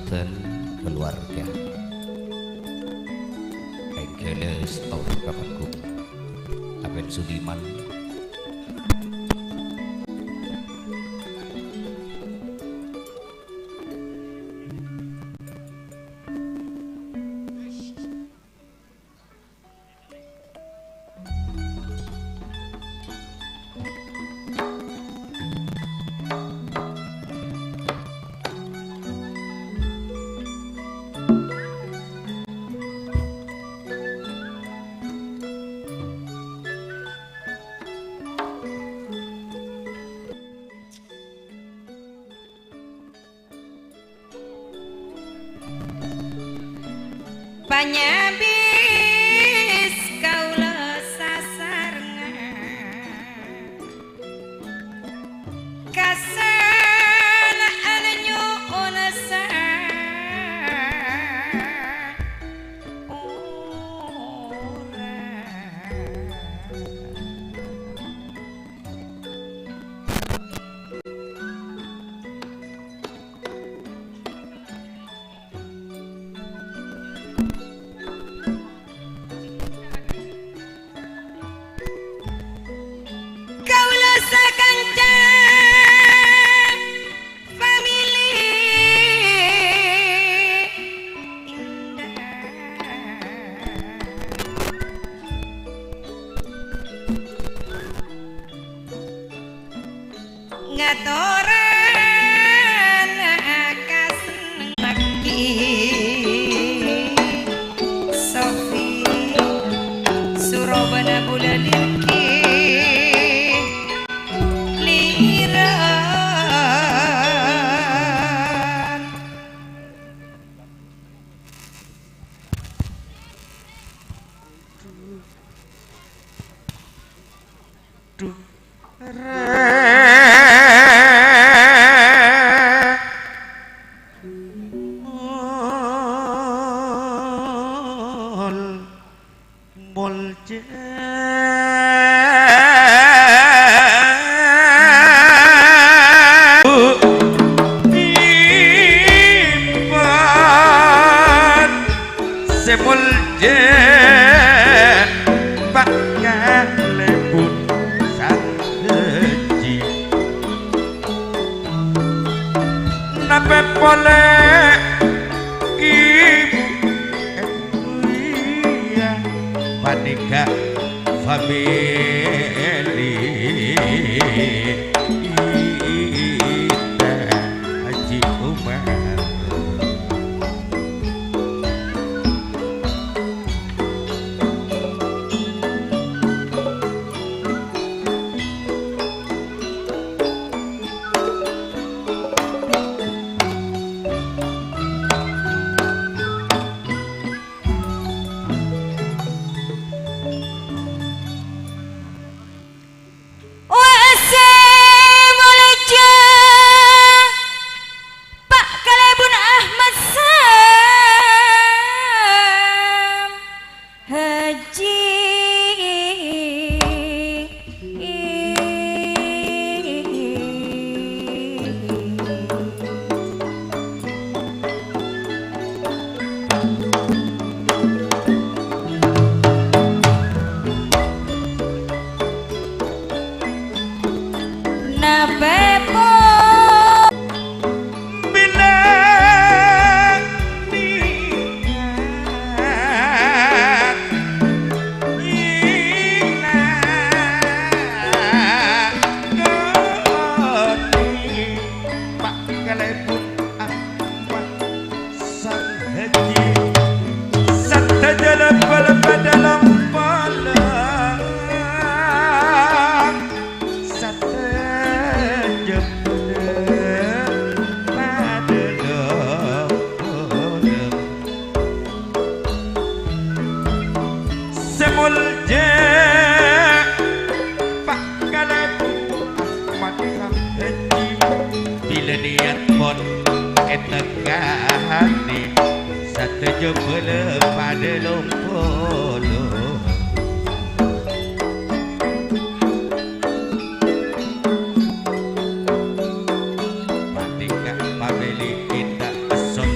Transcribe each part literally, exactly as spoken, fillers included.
dan keluarga. Enggale sèttong ka panggung. Aben Sudiman. Panyabis kaulâ sasarengngan, kasana'an nyo'ona saora. Kaulâ sakanca famili Indah. Ngatorana ka sennengngaghi Sofi, surobâna bulâ lènggi liran. Sè molja pakalèbun sadhâjâ. Napè polè Ibu Elia panèka famili Haji Umar. Wa sè molja Pa' kalèbun Ahmad Sam Haji. Napè po-, bilâ nèka lakoni pa' kalèbun Ahmad Sam Haji. Sadhâjâ lambâ-lambâ dâlem polong. Sadhâjâ padâ lambâ-lambâ. Sè molja pa' kalèbun Ahmad Sam Haji, bilâ niyat pon ètekkanè, sadhâjâ bâlâ padâ lom-polong. Panèka pamèlè ènda' èson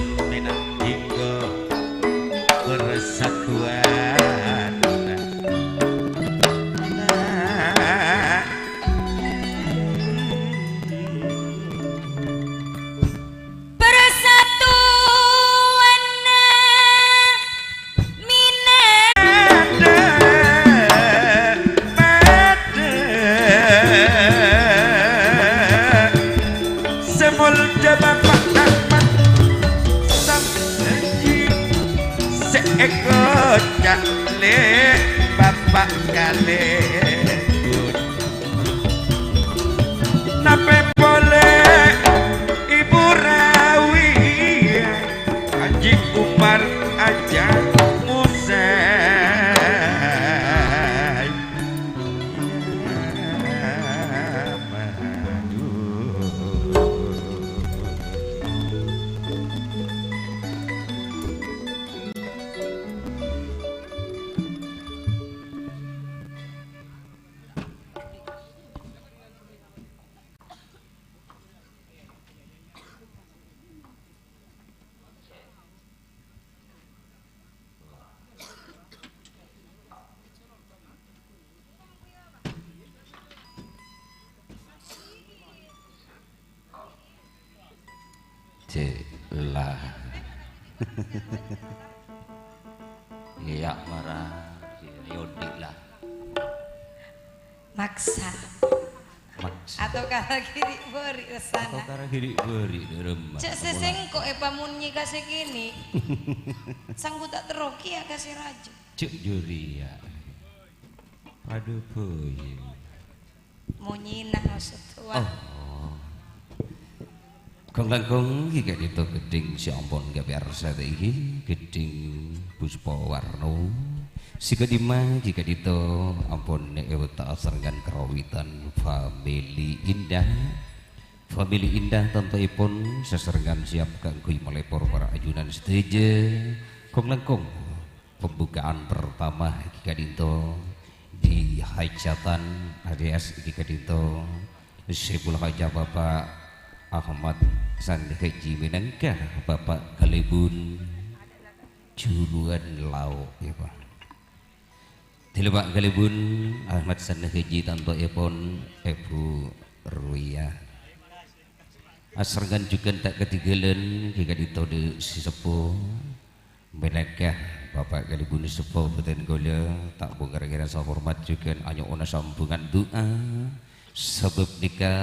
Èkoca' lè' Bapa' Kalèbun. Napè polè Ibu Rawiya, Haji Umar Aja Musai. Cè' la. Iyâ, mara. Yodi' la. Maksa. Maksa. Atokara ghiri' bâri' rassana. Atokara ghiri' bâri' dâ' remma. Cè' sè sengko' èpamonye ka sè kènè'. Sanggu ta' terro kèya ka sè rajâ. Cè' jârèya. Padâ bhâi. Monyèna maksod towa. Oh. Kong-langkong ghi' ka'dinto ghedhing sè ampon kapèyarsa ta' ghi', ghedhing Puspa Warno. Sè ka'dimma ghi' ka'dinto ampon èwetta asarengngan karawitan Family Indah. Family Indah tantoèpon sasarengngan siap kaangghuy malèpor para ajunan sadhâjâ. Kong-langkong. Pembukaan pertama ghi' ka'dinto di hajatan alias ghi' ka'dinto Saiful Haja Bapak Ahmad Sanhaji mènangka Bapak Kalèbun Juluan Lao', yâ, Pak. Dâlâ Pak Kalèbun Ahmad Sanhaji tantoèpon Èbhu Ruwiyah. Asarengngan jhughân ta' kadhinggâlân ghi' ka'dinto dâ' sè seppo. Mènangka Bapak Kalèbun seppo bhâdhân kaulâ, ta' bhungkar kèra sahormat jhughân anyo'ona sambhungan du'a, sabâb nèka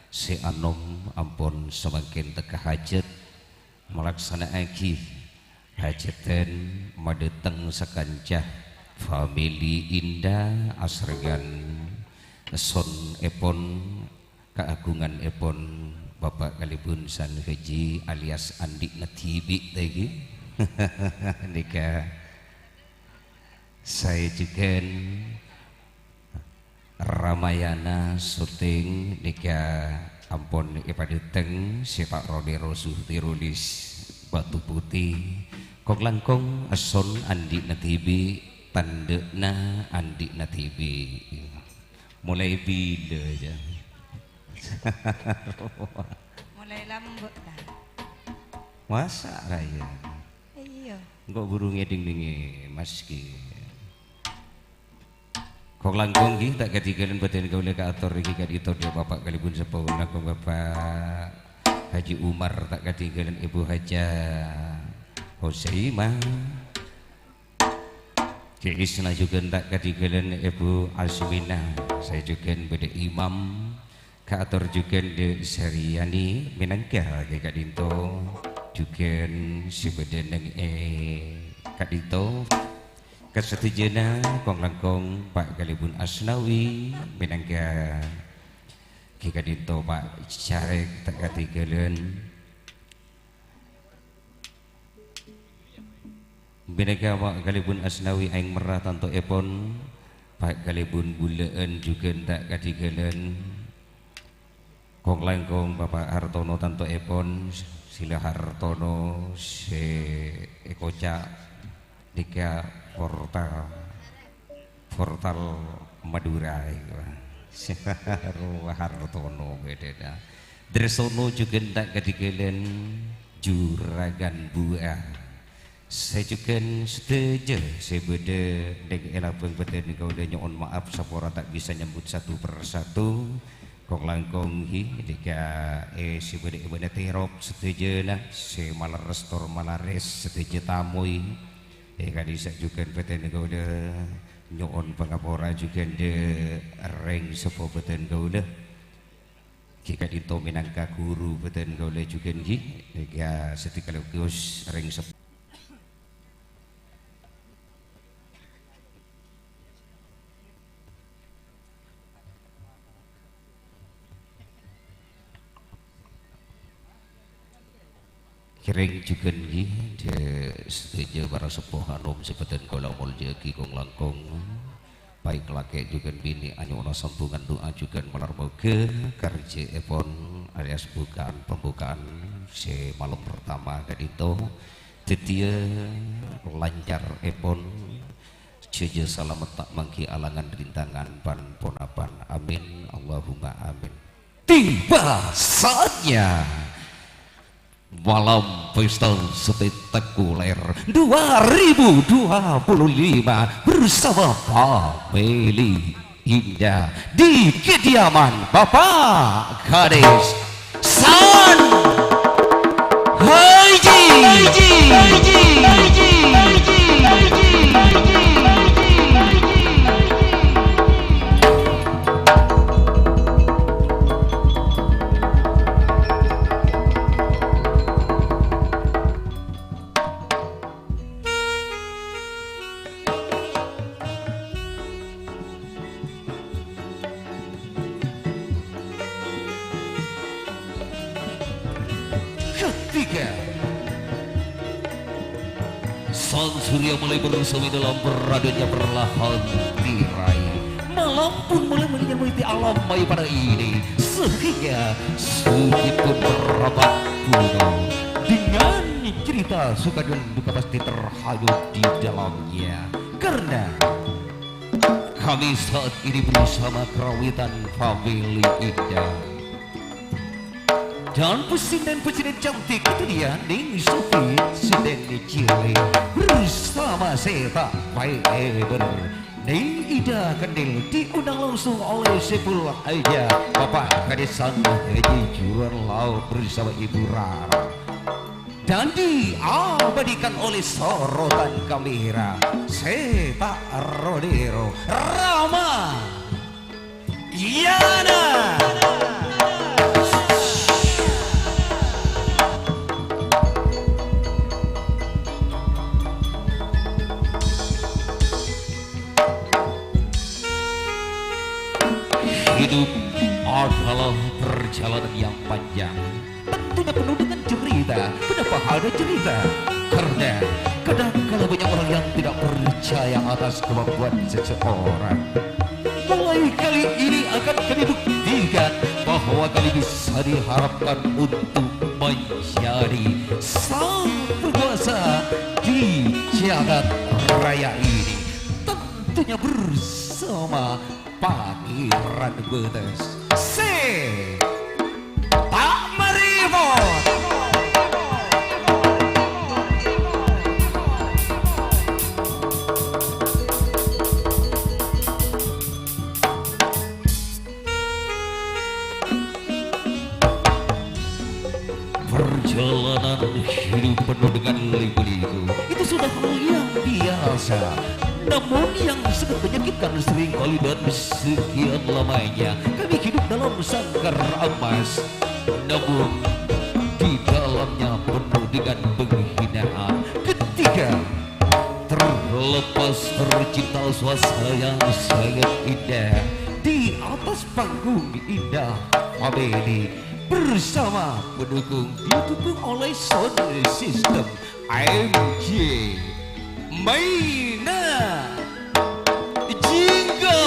sè anom ampon samangkèn tekka hajhât, malaksana'aghi hajhâddhân madhâteng sakanca famili Indah asarengngan essonnèpon kaagunganèpon Bapak Kalèbun San Haji alias Andi'na dhibi' ta' ghi. Nèka saè jhughân Ramayana syuting nèka ampon èpadhâteng sè Pa' Ronero Suhti Rulis Batu Putih. Kong-langkong esson Andi'na dhibi', tandhâ'na Andi'na dhibi'. Molaè bilâ, jâ? Molaè lambâ', ta? Masa, ra, iyâ? Iyâ. Engko' buru ngèdhing nèngè, Mas, ghi. Kong-langkong, ghi, ta' kadhinggâlân bhâdhân kaulâ kaator nèka ka'dinto dâ' Bapak Kalèbun seppo langkong Bapak Haji Umar, ta' kadhinggâlân Ibu Haja Husaimah. Ghi isna jhughân ta' kadhinggâlân Èbhu Asminah, saè jhughân bâdâ Imam, kaator jhughân Dè' Saryani, mènangka ghi ka'dinto jhughân sè bâdâ neng è ka'dinto. Kasadhâjâna kong-langkong Pa' Kalèbun Asnawi, mènangka ghi ka'dinto Pa' Carèk ta' kadhinggâlân. Mènangka Pa' Kalèbun Asnawi aèng merra tantoèpon, Pa' Kalèbun Bulâ'ân jhughân ta' kadhinggâlân. Kong-langkong Bapak Hartono tantoèpon, Sila Hartono sè èkoca' nèka portal. Portal Madhurâ, iku. Rowa Hartono bhâdhâna. Dresono jhughân ta' kadhinggâlân Juragan Buah. Saè jhughân sadhâjâ sè bâdâ neng è labâng bâdân kaulâ nyo'on ma'af sapora ta' bisa nyambut satu per satu. Kong-langkong ghi, nèka, eh, sè bâdâ è bâdâ terop sadhâjâna, sè malerres tor malarès sadhâjâ tamoy. Eh, ka'dissa' jhughân bâdân kaulâ nyo'on pangapora jhughân dâ' rèng seppo bâdân kaulâ. Ghi ka'dinto mènangka ghuru bâdân kaulâ jhughân ghi, nèka sè kalèbus rèng seppo. Pèng jhughân ghi, dâ' sadhâjâ para seppo anom sè bhâdhân kaulâ molja'aghi kong-langkong. Bhâi lakè' jhughân binè' anyo'ona sambhungan du'a jhughân malar moghâ karjhâèpon alias bukaan pambuka'an sè malem pertama ka'dinto dhâddhiyâ lancarèpon. Jhâjâ salamet ta' mangghi alangan rintangan bân ponapan. Amin, Allahumma amin. Tiba saatnya malam pesta spektakuler dua ribu dua puluh lima bersama Family Indah di kediaman Bapak Kadis San Haji. Ketiga, Sang Surya mulai bersemi dalam peraduannya perlahan tirai. Malam pun mulai menyelimuti alam Mayapara ini, sehingga sunyi pun merebak gunung. Dengan cerita suka dan duka pasti terhanyut di dalamnya. Karena kami saat ini bersama karawitan Family Indah. Dan pesindan-pesindan cantik itu dia, Ning Sofi, Sinden Cili, bersama Seta Fiber, Ning Ida Kendil, diundang langsung oleh Saiful Aja, Bapak Kadis San Haji Juruan Laut bersama Ibu Rara. Dan diabadikan oleh sorotan kamera, Seta Rodero, Rama. Yana. Hidup adalah perjalanan yang panjang. Tentunya penuh dengan cerita. Kenapa ada cerita? Karena kadang kala banyak orang yang tidak percaya atas kemampuan seseorang. Mulai kali ini akan kami buktikan bahwa kami bisa diharapkan untuk menjadi sang penguasa di jagat raya ini. Tentunya bersama Pangeran Betes. Se. Tak meribut. Perjalanan hidup penuh dengan liku-liku. Itu sudah hal yang biasa. Namun yang sangat menyakitkan seringkali dan sekian lamanya kami hidup dalam sangkar emas. Namun di dalamnya penuh dengan penghinaan. Ketika terlepas tercinta suasana yang sangat indah di atas panggung indah Family bersama pendukung didukung oleh sound system A M J Maina Jinggo.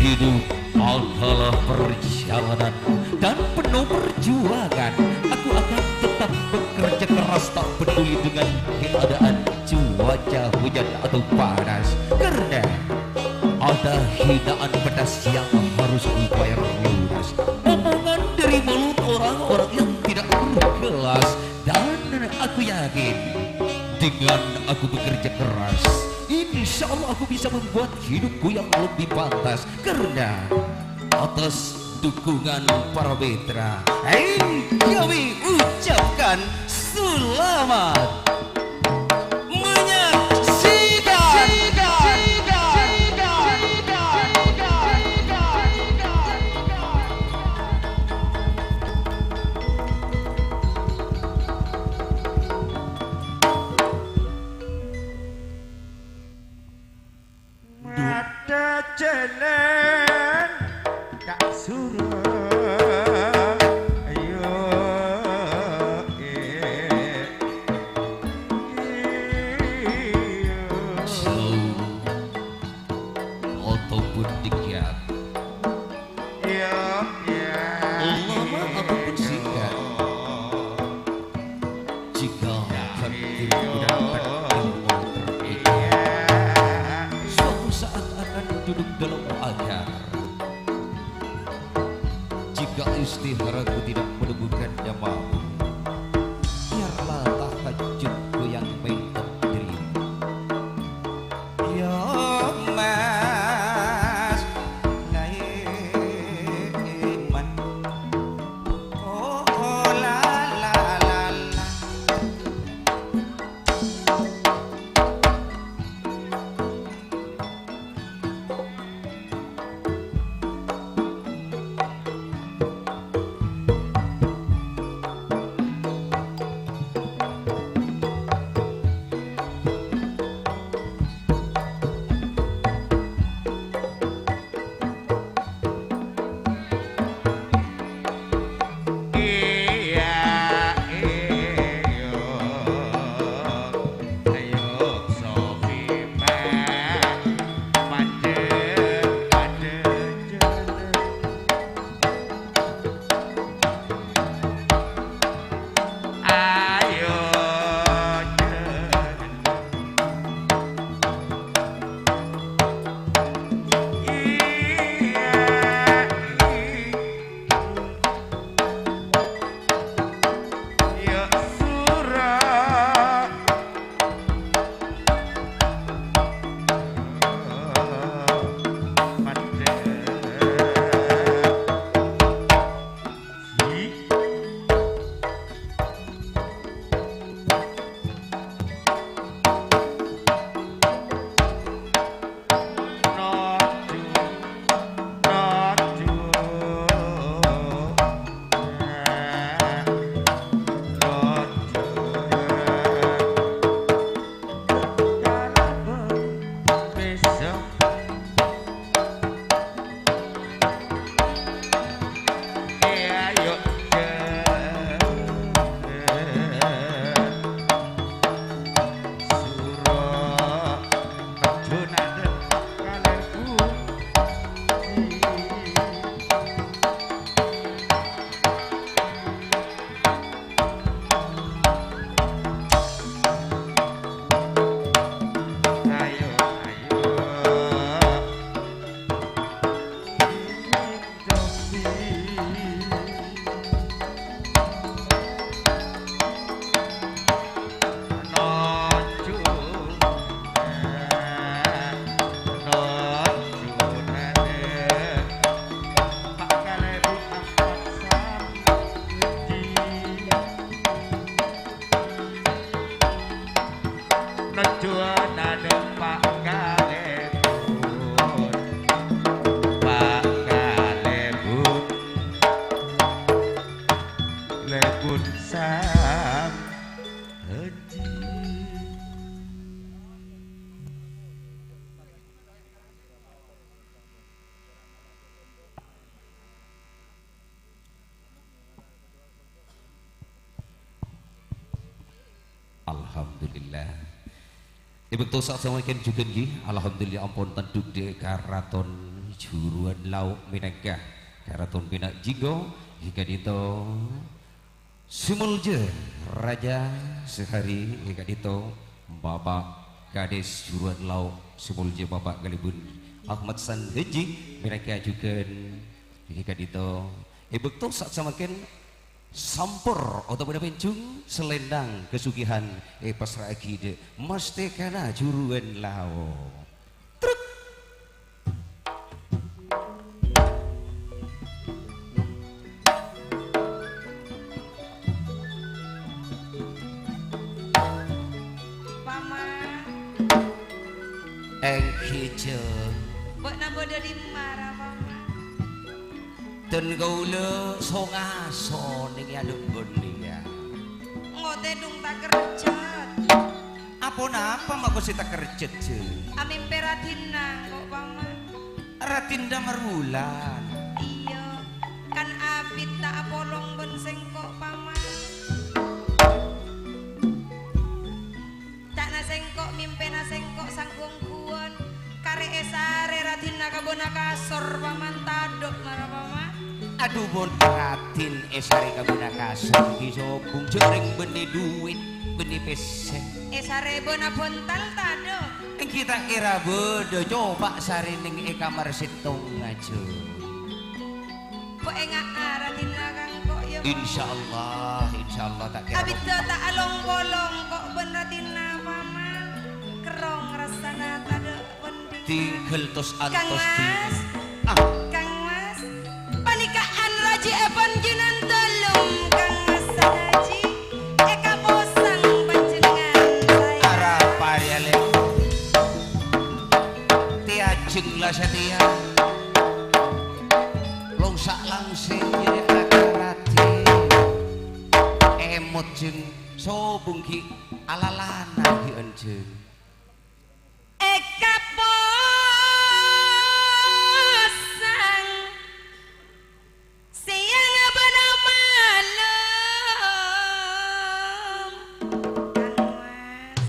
Hidup adalah perjalanan dan penuh perjuangan. Aku akan tetap bekerja keras tak peduli dengan keadaan cuaca hujan atau panas. Karena ada hinaan pedas yang harus kubayar lunas. Omongan dari mulut orang-orang yang tidak berkelas. Dan aku yakin, dengan aku bekerja keras, insya Allah aku bisa membuat hidupku yang lebih pantas. Karena atas dukungan para mitra, eh, kami ucapkan selamat menyaksikan. Jalan ka Surabaya. Slow. Otobut dikit. Iya, iya. Lama ataupun singkat. Jika takdir udah takdir mau terikat, suatu saat akan duduk dalam pagar. Jika istiharaku tidak menemukan namamu, biarlah tahajudku yang mentok dirimu. Ya Mas Laiman. Oh, oh, la, la, la, la. Iya, iya. Ayo, Sofi, Pak. Madep, madep, jalan. Ayo, jalan. Iya, iya. Ya, surah. Nojo nadhep Pak Kalebun, Pak Kalebun, Lebun Sam Haji. Alhamdulillah. È bâkto sa'at samangkèn jhughân ghi, alhamdulillah ampon tandhuk dâ' Karaton Juruan Lao' mènangka Karaton Pina' Jinggo, ghi ka'dinto sè molja Raja Sehari, ghi ka'dinto Bapa' Kades Juruan Lao' sè molja Bapa' Kalebun Ahmad San Haji mènangka jhughân, ghi ka'dinto è bâkto sa'at samangkèn sampor otabâna pènjhung selendang kasugihan èpassra'aghi dâ' mastekana Juruan Lao'. Truk. Paman. Èngghi, Jhâ. Bâ'na bâdâ è dimma, ra, Paman? Dân kaulâ so-ngaso nèng è adâ' bâ'na, yâ. Engko' tèdung takerjhât. Aponapa mako sè takerjhât, Jhâ? Amèmpè ra dinna' engko', Paman. Radin Damarwulan. Iyâ, kan abit ta' apolong bân sèngko', Paman. Ca'na sèngko', mimpèna sèngko' sangghu-ongghuwân. Karè èsarè radinna ka bâna kasor, Paman, tadâ' mara, Paman. Adhu, mon radin èsarè ka bâna kasor, ghi' sobung, jhâ' rèng bânnè dhuwit, bânnè pèssè. Èsarè bâna bhuntal, tadâ'. Èngghi ta' kèra bâdâ, coba' sarè nèng è kamar sèttonga, jhâ'. Ko' ènga'a radinna ka engko', yâ, Paman. Insyaallah, insyaallah ta' kèra. Abidda ta' along-polong ko' bân radinna, Paman. Kerrong rassana tadâ' bhuntengnga. Tinggal tos-antos Kang Mas. Ah. Kang Mas. Panèka anraji'èpon jhunan dâlem, Kang Mas Sanaji. Èkaposang panjhennengngan, sayang. Arapa rèya, Lè'? Tèajeng la satèya. Longsa' langsèng jârèya akaradhi. Èmot jhâng sobung ghi' alalana ghi' anjhâng. Èkaposang sèyang bân malem. Kang Mas,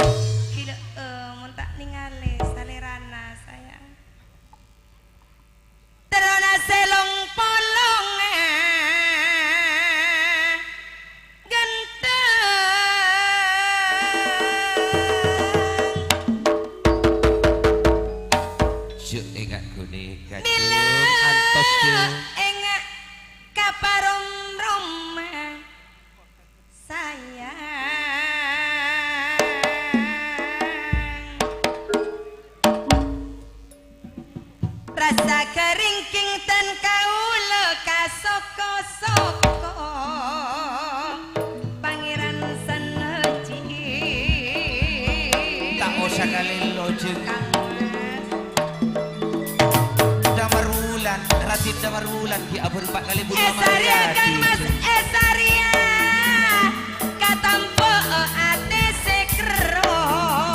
ghilâ, eh, mon ta' nèngalè salèrana, sayang. Terrona sè long-polong, eh, ghânteng. Jhâ' ènga' ghunèka, Mila Jhâng, antos, Jhâng. Ènga' ka parom-romma. Sayang, rassa ghâringking dân kaulâ ka soko-soko Pangèran Sanaji. Ta' osa kalèlo, Jhâng. Kang Mas. Damarwulan, Radin Damarwulan, ghi' abhârempa' kalèbun Èsarèya, Kang Mas, èsarèya. Katampa atè sè kerrong,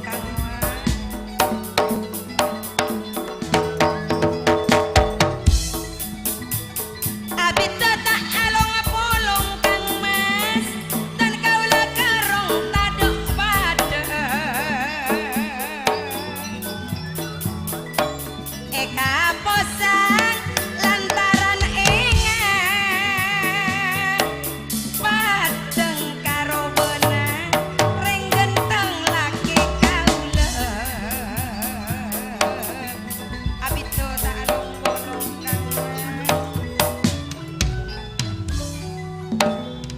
Kang Mas. Abidda ta' along-polong, Kang Mas, dân kaulâ kerrong tadâ' padâ. Èkaposang lantaran ènga' padâ karobâna rèng ghânteng lakè kaulâ. Abidda ta' along-polong, Kang Mas.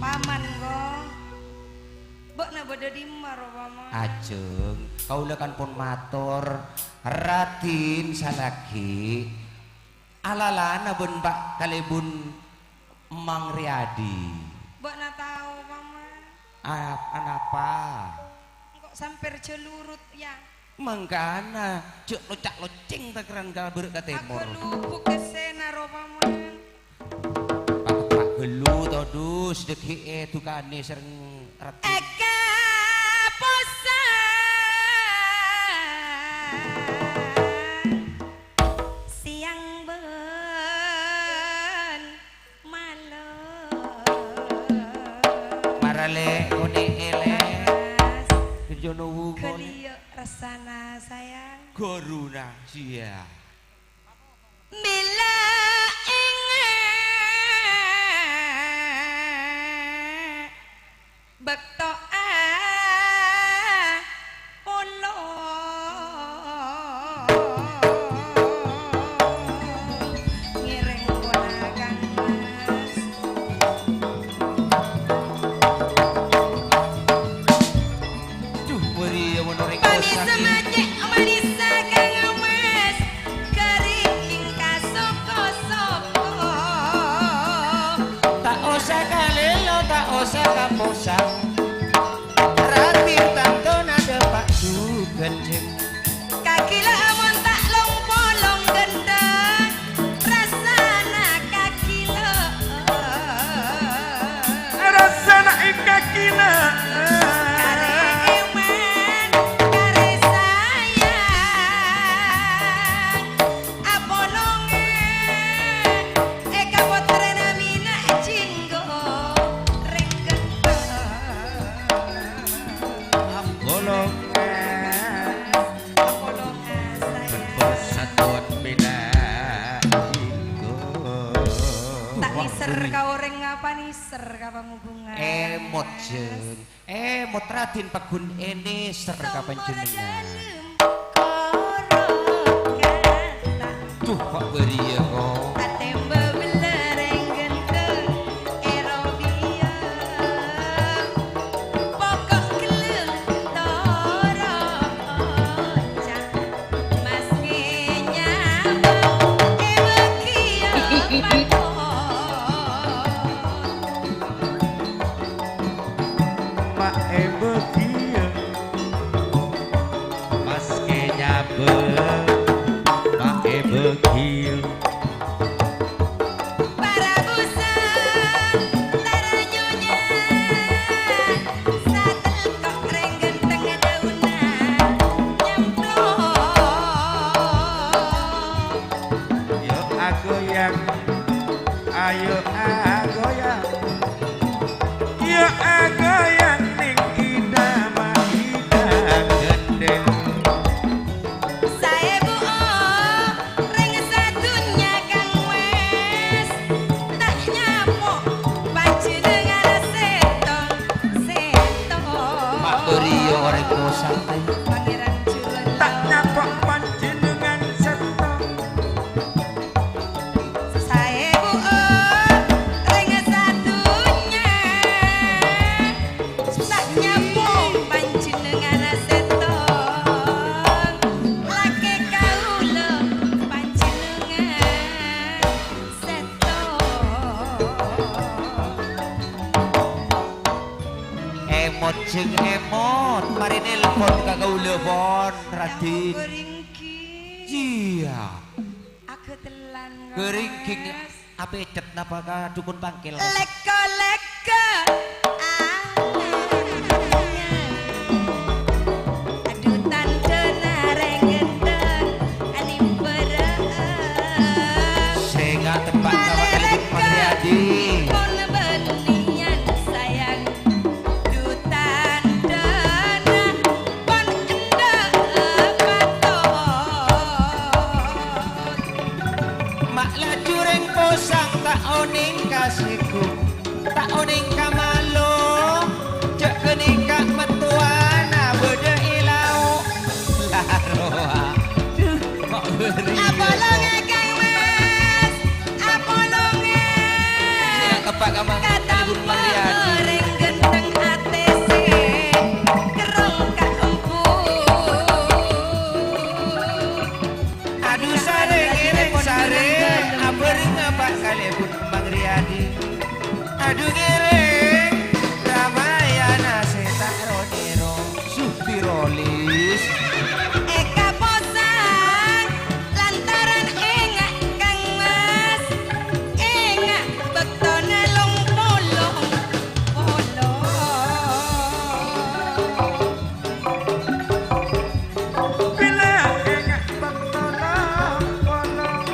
Paman, Kong. Bâ'na bâdâ dimma, ro, Paman? Ajhâng, kaulâ kan pon mator, Radin Salaghi, alalana bân Pa' kalèbun Mang Riyadi. Bâ'na tao, Paman? A-, anapa? Engko' sampèr jhâ' lurut, yâ. Mangkana, jhâ' loca'-locèng takerran ka bârâ' ka tèmor. Aghâlubuk essèna, ro, Paman. Pateppa' ghâllu, todus, dhâggi'è, dukanè sareng Radin. Èkaposang sèyang bân malem. Mara, Lè', ngonè'è, Lè'. Mas. Kerjono wungo, Lè'. Ghâliyâ' rassana, sayang. Ghâruna, sèya. Mèla ènga' bâkto apolong ngèrèng pola Kang Mas. Duh, bâriyâ mon orèng Pamisa kosakè. Macè' manissa Kang Mas, ghâringking ka soko Ser ka panghubungan. Emot, Jeng. Emot, Radin paggun ènèser ka panjhennengngan. Somor dalem koro kata. Duh, Pak Waria, kok. Atèmba belereng gendeng, ero biya. Pokok gelem toro oca'. Maske nyabâ' èbâgiyâ pakon. Ma' èbâgiyâ. Maske nyabâ', ma' èbâgiyâ. Para busa, para nyonya, satelko' rèng ghântengnga daunna nyemplung. Yo agoyang, ayo agoyang. Yo agoyang ning idama idang gendeng. Saèbu, oh, rèng sadhunnya kang wis ta' nyapo' panjhennengngan sèttong-sèttong. Mak bâri' yo orèng posang, Tè. Pangèran Jurullah. Ta' nyapo' panjhennengngan sèttong. Saèbu, oh, rèng sadhunnya. Sè ta' nyapo' panjhennengngan sèttong, lakè kaulâ panjhennengngan sèttong. Emot, Jeng, emot. Mari nelpon ka kaulâ, pon, Radin. Iyâ. Aghâtellan, Kang Ghâringging Mas. Apècet napa ka dukun pangkèl? Lèko-lèko. Aduh, tandhâna rèng ghântengnga animbârâ'â. Sènga' teppa' ka Pak Lèko Mangriadi. Pon bânnèyan sayang. Dutan dana pon endâ' patot. Ma' laju rèng posang ta' onèng ka sèghu, ta' onèng ka malo. Jhâ' ghânèka mattowana bâdâ è lao'. La rowa. Duh, kok bâri'. Apolonga, Kang Mas. Apolonga. Sè nangkebbhâ ka Mang Kalèbun Mangriadi. Rèng ghânteng atè sè kerrong ka embu. Adu sarè ngèrèng sarè, abhârengnga Pak Kalèbun Mangriadi. Adu ngèrèng, ramayana sè ta' ro-nèro. Suh, piro, Lis? Èkaposang lantaran ènga', Kang Mas. Ènga' bâktona long-polong. Bilâ ènga' bâktona long-polong.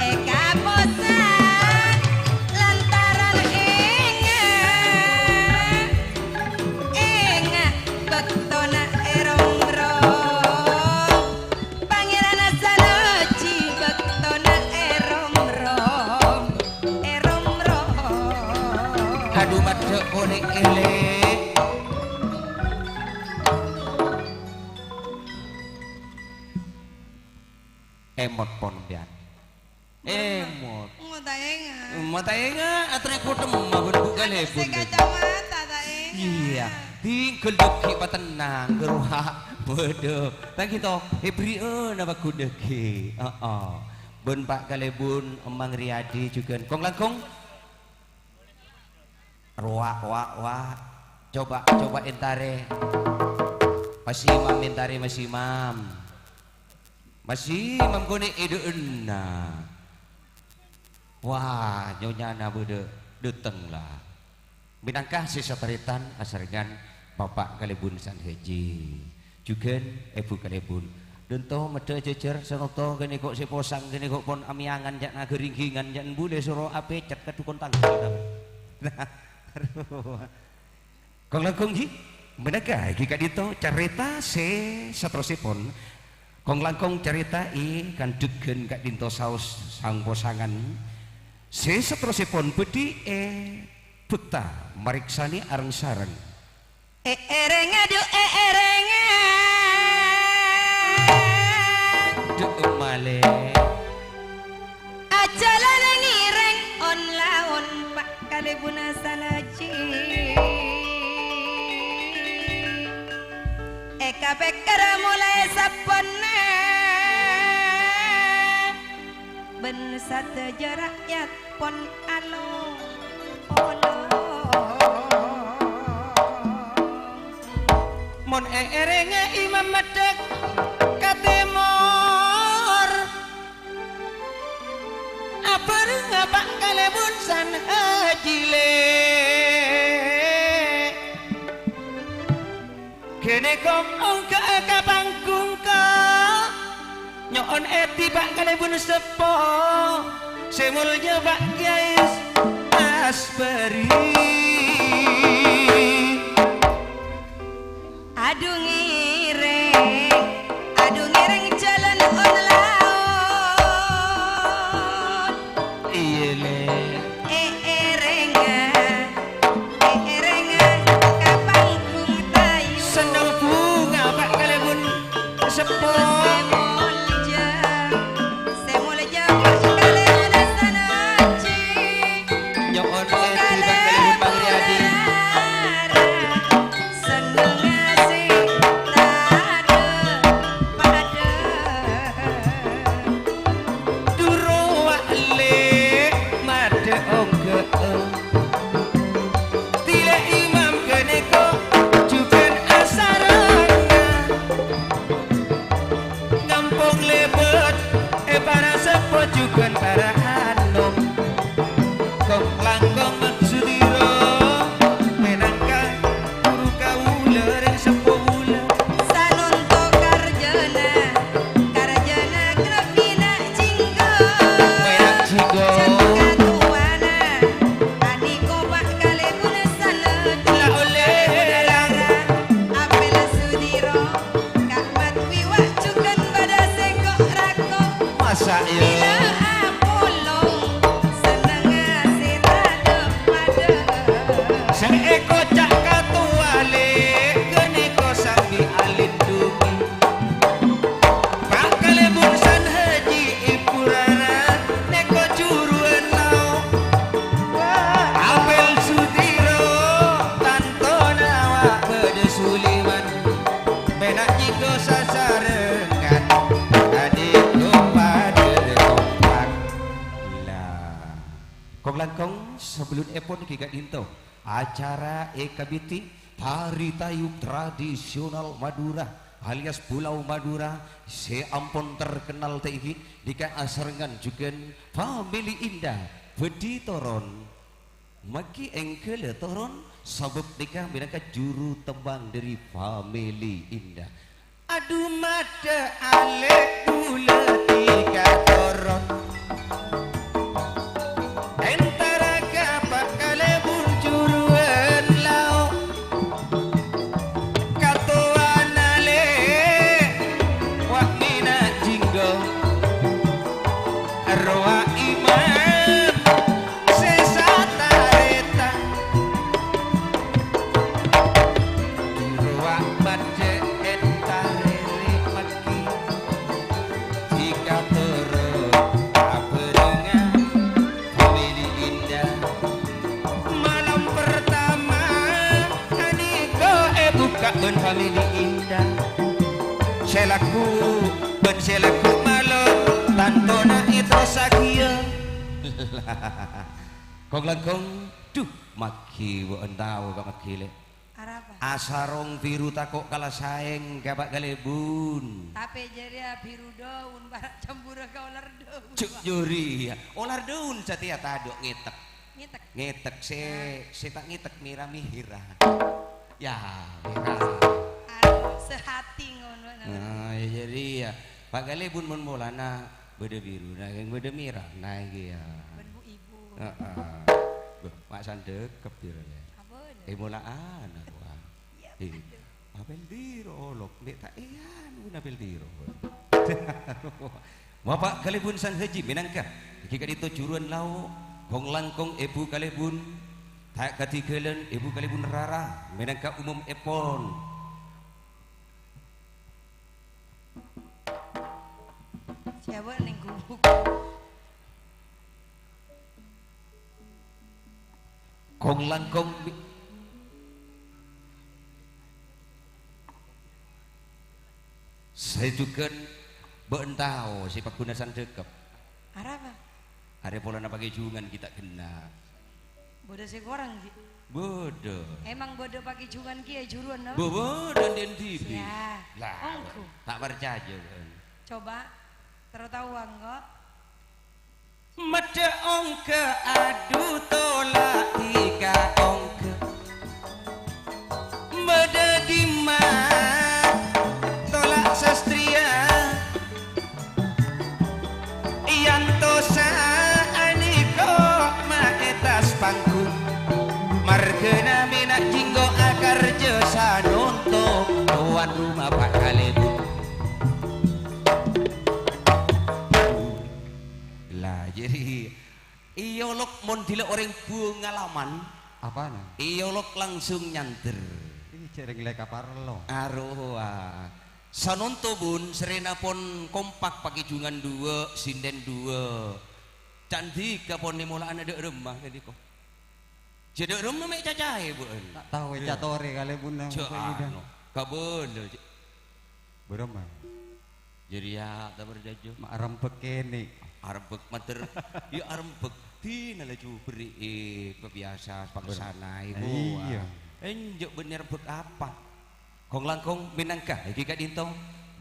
Èkaposang lantaran ènga', ènga' bâktona èromrom. Pangèran Saloji bâktona èromrom, èromrom. Adu, maddhâ' polè èlè. Emot pon, Bian. Emot. Mataenga. Mataenga, atrè kotemma bân Bu Kalèbun. Sè kacamata, taenga. Iyâ, tinggal dâggi' patennang, ghâruwa. Waduh, ta' gitu, èbherri'âna paggun dâggi'. Heeh. Bân Pak Kalèbun, Emmang Riyadi jhughân. Kong-langkong. Rowa', wa', wa'. Coba, coba èntarè. Mas Imam èntarè, Mas Imam. Mas Imam ghânèka è dhâ'enna. Wah, nyonyana bâdâ dâteng la. Mènangka sè satarètan asarèngan Bapak Kalèbun San Haji. Jhughân Èbhu Kalèbun. Dânto maddhâ jhâjhâr, sanonto ghânèka sè posang, ghânèka pon amèyangan, jhâ' naghâringghingan, jhâ' bulè soro apècet ka dhukon tangghâl. Nah, Kong-langkong, ghi, mènangka, ghi, ka'dinto carèta sè saterrossèpon. Kong-langkong carèta è kandhegghân ka'dinto saos sang-posangan. Sè saterrossèpon bhâdhi èbhâkta marèksanè areng-sareng. Èèrèng, adu, èèrèng. Dhu' malè. Ajhâlân ngèrèng on-laon, Pa' kalèbun sanajhi. Èkapèkkèr molaè sabbhânna bân sadhâjâ ra'yat pon along-polong. Mon èèrèngè imam maddhâk ka tèmor, abhârengnga Pa' kalèbun sanajhi lè'. Ghânèka ongghâ'â ka panggung, ka. Nyo'on èdhi, Pa' kalèbun seppo sè molja, Pa' Kèyaè Asbari. Adu ngèrèng, adu ngèrèng jhâlân on-laon. Iyâ, Lè'. Èèrèngnga, èèrèngnga ka panggung tayu. Sennal bhunga, Pa' kalèbun seppo. Sè molja, sè molja, Pa' kalèbun sanajhi. Nyo'on èdhi, Pa' kalèbun pangriyadi. Sennengnga sè tadâ' padâ. Dhu rowa lè' maddhâ ongghâ'â. Dhilâ imam ghânèka jhughân asarengnga. Ngampong lèbât è para seppo jhughân para anom. Kong-langkong Sudiro, mènangka ghuru kaulâ rèng seppo bulâ. Sanonto karjâna, karjâna Krebina Jinggo. Mèra Jinggo. Jhât katowana, adi kopa' kalèbun sanajhi. La ollè. Apel Sudiro, Ka'mat Wiwa' jhughân padâ sèngko' rako. Masa' iyâ? Bilâ apolong, sennengnga sè tadâ' padâ. Sè èkoca' katowa lè' ghânèka sambi alindhungi. Pa' kalèbun sanajhi ibu rara nèka juruwân lao'. Apel Sudiro, tantona wa' bâdâ Suliman. Mèna Jinggo sasarengngan, adi' kompadâ kompak. La. Kong-langkong, sabellunèpon ghi' ka'dinto acara èkabidhi Tari Tayub Tradisional Madura alias Pulau Madura sè ampon terkenal ta' èngghi, nèka asarengngan jhughân Family Indah bhâdhi toron. Maghi èngghâlâ toron, sabâb nèka mènangka juru tembang dhâri Family Indah. Adu maddhâ alè' bulâ dhika toron. Entara ka Pa' kalèbun juruwân lao'. Katowana lè' wa' mèna Jinggo. Rowa imam sè satarètan. Rowa maddhâ èntarè lè' maghi. Dhika toron abhârengnga Family Indah. Malem pertama ghânèka èbukka' bân Family Indah. Sè lagghu bân sè lagghu malem tantona èterrossaghiyâ. Kong-langkong, dhu, maghi bâ'ân tao ka maghi, Lè'. Arapa? Asarong biru tako' kala saèng ka Pa' Kalèbun. Tapè jârèya biru daun, para' cemburu ka olar daun. Jhâ' jârèya. Olar daun satèya tadâ' ngètek. Ngètek. Ngètek sè, sè ta' ngètek mèra-mèra. Ya, mèra. Ah, sehati ngono namanya. Nah, ya jârèya. Pa' Kalèbun mon molana bâdâ biruna, kèng bâdâ mèrana ghi ya. Bân bu-ibu. Heeh. Bâh, ma' sandhekep ya. Apa? Eh, molaan aku, ah. Iya, eh, aduh. Apel dhiro, lok, ndek ta' eanu, apel dhiro. Bapak Kalèbun Sang Haji mènangka, iki ka'dinto juruwân lao'. Kong-langkong èbhu kalèbun, ta' kadhighâlân èbhu kalèbun rara, mènangka umumèpon. Siapa neng gubuk? Kong-langkong bi-, sè jhughân bâ'na tao sè paghuna sandhekep. Arapa? Arè polana pakèjungan ghi' ta' ghenna'. Bâdâ sè korang, Ji? Bâdâ. Emang bâdâ pakèjungan kèya juruan, no? Bâ-, bâdâ, andi'-andi' bi'. Sia. Lah, ongghu. Ta' parcajâ, bâ'na. Coba, terro taowa, engko'. Meddhâ ongghâ, adu tola' dhika ongghâ. Bâdâ dimma tola' sastriya. Yantosa aniko ma'ètas panggung. Marghâna mèna' jinggo akarjâ sanonto towan roma pakalèbun. Lah, jadi, iyâ, lok, mon dhilâ orèng bungalaman. Apana? Iyâ, lok, langsung nyander. Ih, jhâ' rèng lè kaparlo. Arowa. Sanonto, Bun, sarèna pon kompak pakèjungan duwâ', sindhèn duwâ'. Ca'na dhika pon èmola'ana dâ' remma ka'dinto. Jhâ' dâ' remma mè' cacaè, Bun. Ta' tao, eh, Iyâ. Catorè kalè, Bun, nang Jhâ' kok ida. Anu, kabâlâ, Cè'. Bârâmma? Jârèya ta' parcajâ. Ma' arembhâk kènè'. Arembhâk mandhâr. Iyâ, arembhâk. Dinah laju berri'i pabiyasa pangsana Ber-, iku. Iyâ. Enjâ' bânnè arembhâk apa? Kong-langkong mènangka èngghi ka'dinto,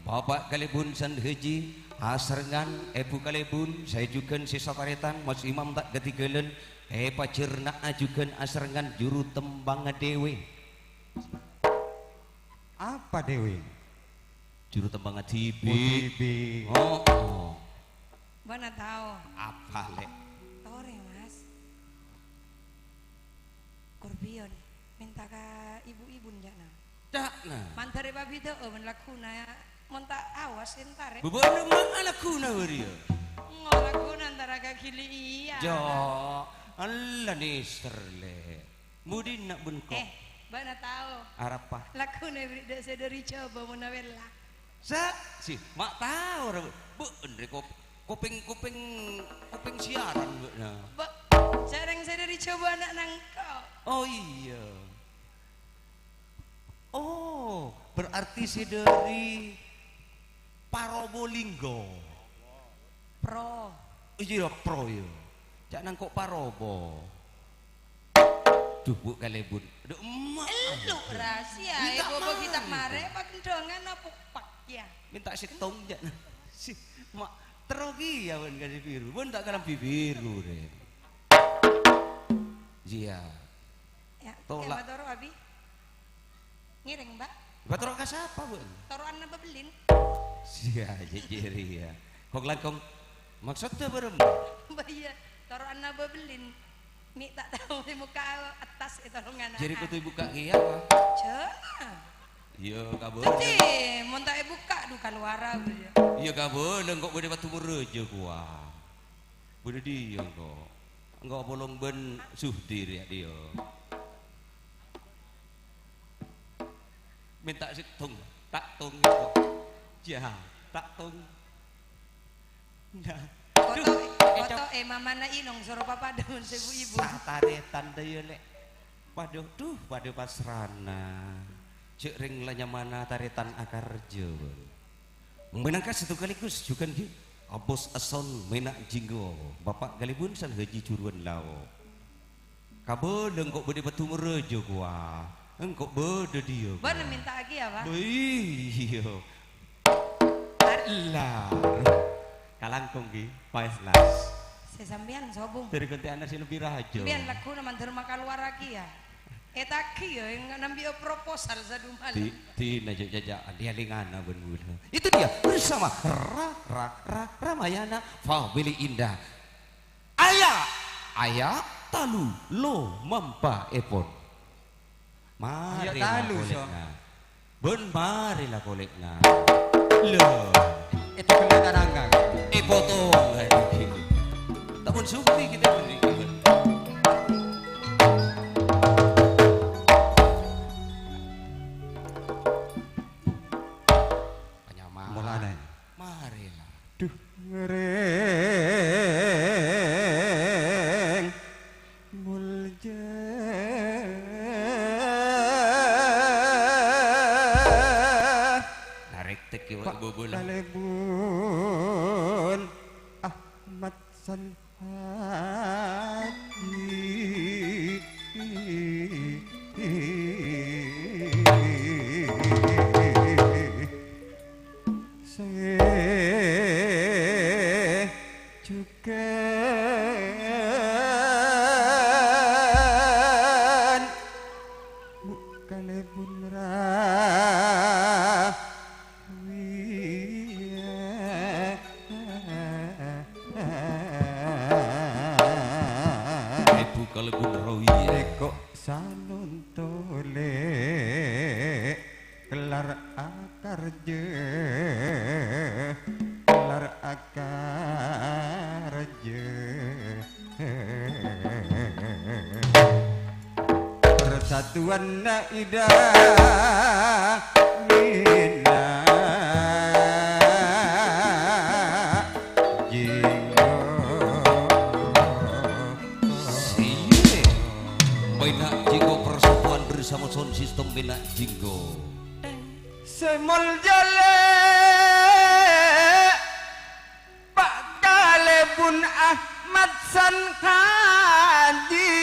Bapa' kalèbun san Haji, asarengngan èbhu kalèbun, sè jhughân sè satarètan, Mas Imam ta' kadhighâlân, èpajhârna'a jhughân asarengngan juru tembhângnga dhâbhi. Apa dhâbhi? Juru tembhângnga dhibi'. Oh, dhibi'. Oh, oh. Bâ'na tao. Apa, Lè'? Torè, Mas. Kurbiyon, mènta ka ibu-ibu, jâ'na. Ca'na. Mandhâr èpabidhâ'â bân lagghuna, mon ta' awas entarè. Bâbâna ma'a lagghuna bâriyâ. Ngo lagghuna antara ka Gili iyâ. Jo', ella nèser, Lè'. Budina bengko. Eh, bâ'na tao. Arapa? Lagghuna bâri' dâ' sè dâri Jhâbâ, Mona Wella. Sa-, si, ma' tao ra, Bu. Bu, enrè kop-, kopèng, kopèng, kopèng siaran, Bu, nah. Bu, sareng sè dâri Jhâbâ ana' nangko'. Oh, iyâ. Oh, berarti sè dâri Parobolinggo. Pro. Iyâ, pro, yâ. Ca'na engko' parobo. Duh, Bu, kalèbun. Aduh, emma'. Elu rahasia, Minta ibu-ibu kita maaf. Marè, pagendongan apa pak, ya? Minta sèttong, jâ'. Si, ma', terro kèya bân kalambhi biru. Bân ta' kalambhi biru, rè. Iyâ. Ya, Tolak. Ya, matoro, Abi. Ngèrèng, Mbak. Bâ toro' ka sapa, Bu? Toro'anna bâbellin. Sia, jèjèri, ya. Kong-langkong. Maksudnya bârâmma? Mbak, iya. Toro'anna bâbellin. Mi' ta' tao èbukka' attas è tolongan. Jadi kudu èbukka' kèya, apa? Jâ. Iya, kabâlâ. Tadi, mon ta' èbukka', du, kaluara, Bu, ya. Iya, kabâlâ, engko' bâdâ patto morrâjâ, kowa. Bâdâ diyâ, engko'. Engko' apolong bân Suhdi, rè, diyâ. Mènta sèttong, ta' tong, ya. Jâ, ta' tong. Nah. Foto, duh, foto, eh, mamana Inong soro papadâ mon sè bu-ibu. Satarètan dâ' iyâ, Lè'. Padâ, duh, padâ pasrana. Jâ' rèng la nyamana tarètan akarjâ, bân. Mènangka sèttong kalèghus jhughân ghi, Abos Ason Mèna' Jinggo, Bapa' kalèbun san Haji Juruan Lao. Kabâlâ engko' bâdâ patto morrâjâ, kowa. Engko' bâdâ diyâ, kowa. Bâ'na mènta'aghi, ya, Pak? Bâ, iyâ. Lar. Kalangkong, ghi, paès, las. Sè sampèyan sobung. Dâri ghântè'anna sè lebbi rajâ. Sampèyan lagghuna mandhâr makaluwarraghi, ya. Ètaghi, ya, nambi'â proposal sadhumalem. Di-, dina jâ'-jâjâ'ân, èalèngana bân kaulâ. Itu dia, bersama Ra, Ra, Ra, Ramayana, Family Indah. Aya', aya' talu lo mampaèpon. Mari Aya' talu, la kolè'na. Bân mari la kolè'na. Lho. Itu kena tarangkan. Èpotong, hai. Tapon supi kita beri. Kèra Pak bubula. Kalèbun Ahmad Sanhaji. Sè jhughân bu' kalèbun rawiya. Èbu kalèbun rawiya. Èko' sanonto lè'. Kellar akarjâ, kellar akarjâ. Persatuanna Ida Mina Jinggo. Siye. Bâina Jinggo persatuan bersama sound system Mina Jinggo. Sè molja lè', Pa' Kalèbun Ahmad Sanhaji.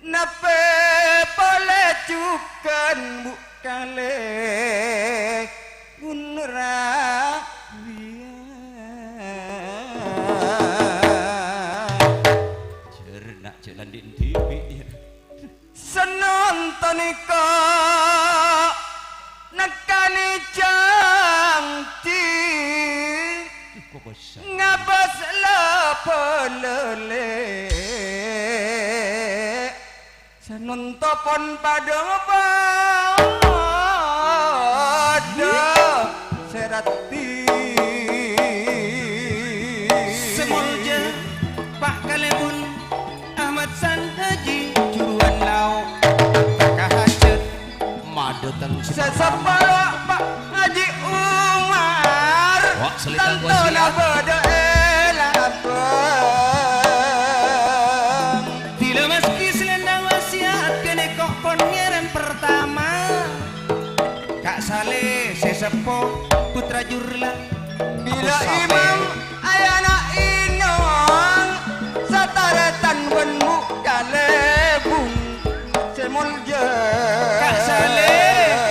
Napè polè jhughân bu' kalèbun rawiya. Jâr na' jhâlân dhi' dhibi', yâ. Sanonto nèko nèkkanè jhânjhi. Ngabâs la-bâlâ lè'. Sanonto pon padâ padâ sè raddhi. Sè molja Pa' Kalèbun Ahmad Sanhaji, Juruwan Lao', ka hajât. Madâteng sè sè saparo Pa' Haji Umar. Wah, salèka tanto wasiat. Nabâdâ è labâng. Dila maskè salendang wasiat ghânèka pon ngèrèm pertama. Ka' Salè sè seppo putra Jurla. Bilâ Imam ayana inong satarètan bân bu' kalèbun sè molja. Ka' Salè,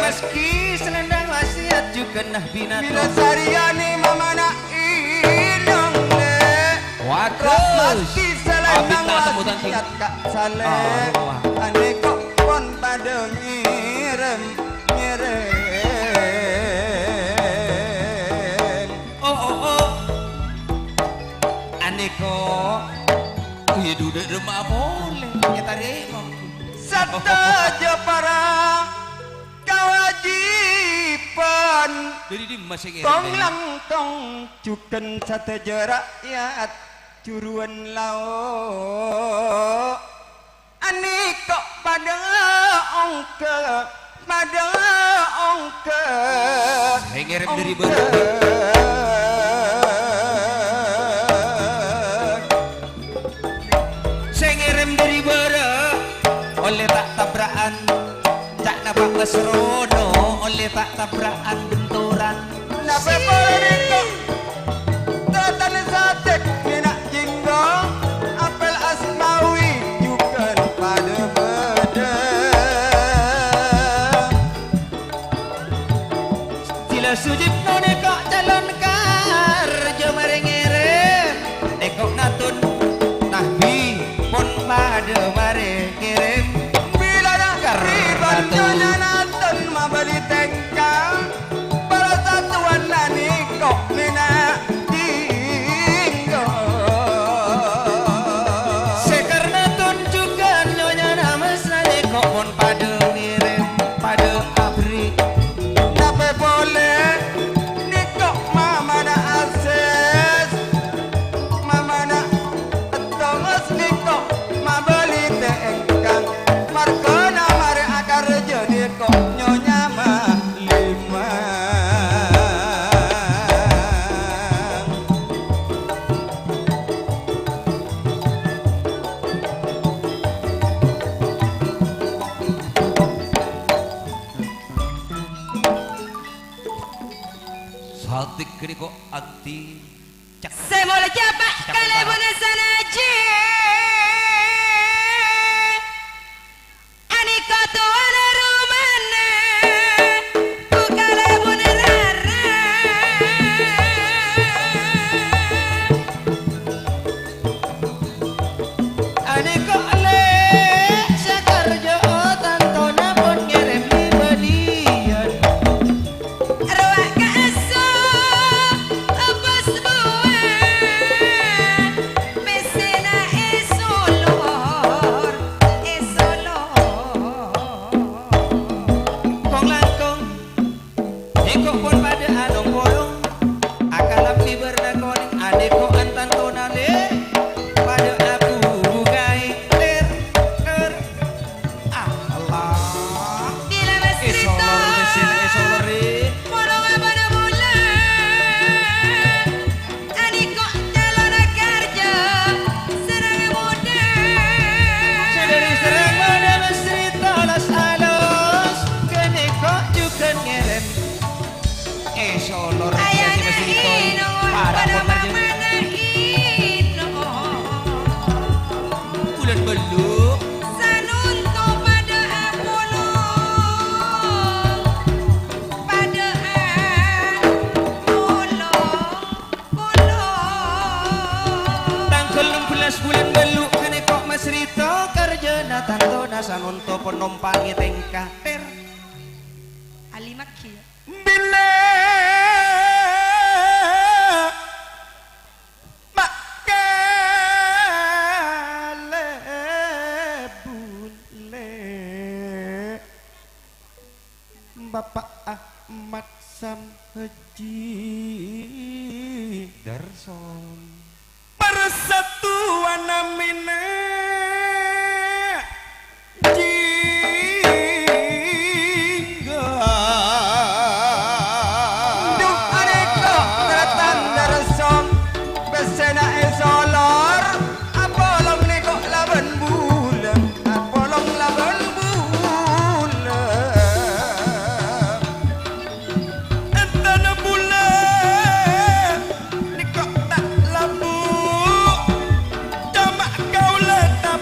maskè salendang wasiat jhughân Nabina. Bilâ sarèyan mamana inong lè'. Waduh. Maskè salendang wasiat Ka' Salè. Anèko pon padâ ngèrèm. Ngèrèm. Oh, oh, oh. Anèko. Iyâ, duduk rumah polè. Ètarèma. Sadhâjâ para kawâjibhân. Dâri dimma sè ngèrèm? Tong-langtong jhughân sadhâjâ ra'yat Juruwan Lao'. Anèko padâ ongghâ, padâ ongghâ. Sè ngèrèm dâri bârâ'. Sè ngèrèm dâri bârâ'. Ollè ta' tabra'an. Ca'na Pa' Basrono, ollè ta' tabra'an bentoran. Napè polè nèko? Tatan Sadek Mina Jinggo, Apel Asmawi jhughân padâ bâdâ. Dila Sujipno nèko calon karja marè ngèrèm. Nèko Natun Nahbi pon padâ marè ngèrèm. Bilâ Nahbi bân Natun. Nyonya Natun mabâli tèngka. Para satuan nani kok mèna Ghânèka andi' cak-, sè molja, Pak, cak-, kalabunna sanaji. Anèka towana romana, bu kalabunna rara. Anèka lè' sakarja, tantona pon ngèrèm li-bâliyân. Rowa ka esso, bos buwâ, mèssèna èsolor, èsolor. Kong-langkong. Èko' pon padâ anong-polong, akalabhi bârna konèng, anèko' antantona lè', padâ abu bukai, ter, ter. Ah, Allah. Bilâ Mas Rito. Èsolor, mèssèna èsolor, rè. Polong abâ'na bulâ. Anèko' calonna karja, sareng modâ. Sadhâri sareng modâ Mas Rito los-alos, ghânèko' jhughân ngèrèm. Èsolor, ayana Mas Rito. Ino, para padâ pon karja. Mamana ino. Bulân bâllu'. Sanonto padâ apolong. Padâ apolong. Tangghâl nem bellâs bulân bâllu' ghânèko' Mas Rito karjâna tantona sanonto pon nompangè tèngka. Ter. Alimaghi, yâ. Bilâ makalè bulâ. Bapa' Ahmad Sam Haji Darsom. Persatuan Amina Jingga. Duh, anèko' tarètan Darsom, pèssèna èsolor, apolong nèko' labân bulân. Apolong labân bulân. Èntana bulân nèko' ta' labu. Coma kaulâ ta'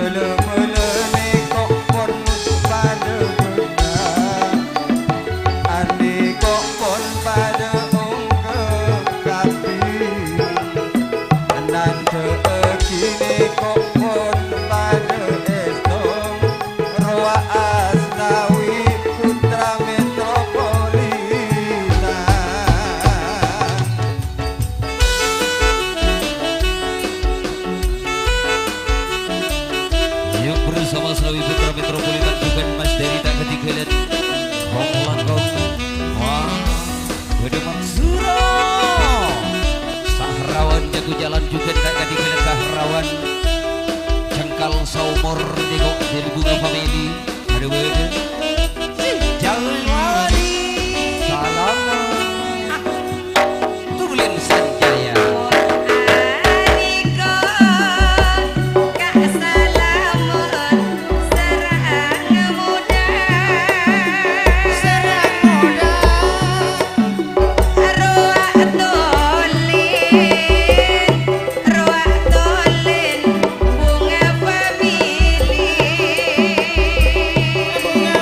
Bhâlâ-bhâlâ nèko pon padâ bângal, anèko pon padâ ongghâ kabbhi. Nandhâ'âghi nèko pon padâ èstong, rowa astawi putra metropolitan. Yuk bersama Slawi Putra Metropolitan jhughân Mas Dery ta' kadhighâlân. Kong langkong. Wah, bâdâ Mansuro. Sahrawan jago jalan jhughân ta' kadhighâlân Sahrawan. Jengkal saomor nèko dâri Bunga Family. Adhu, bâdâ. Jauh lari. Salamet. Tulèn Sanjaya. Ariko, Kak Salamet, serang muda. Serang muda. Rowa tolèn, rowa tolèn, Bunga Family. Bunga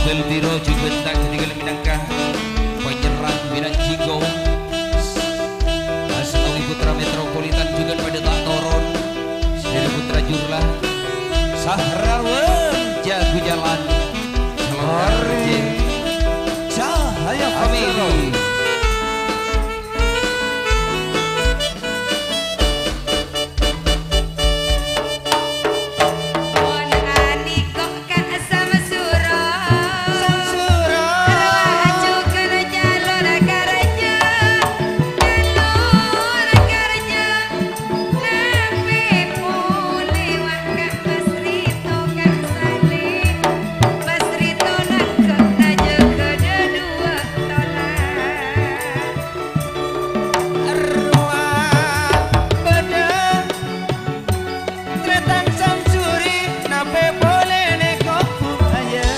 Dal Tiro jhughân ta' ketinggal mènangka panyerrang bina'an Jiko. Asnawi Putra Metropolitan jhughân padâ ta' toron. Sri Putra Jurlah. Sahrawan jago jalan. Selamat Hari Cahaya Family. Mon aniko ka Samsuro. Samsuro. Arwah ajugan jalur karja, jalur karja. Nabi pole wa' ka Mas Rito, ka Sale. Mas Rito nangkep raja kedua tolak. Arwah bâdâ Tretan Samsuri, nape pole neko budaya?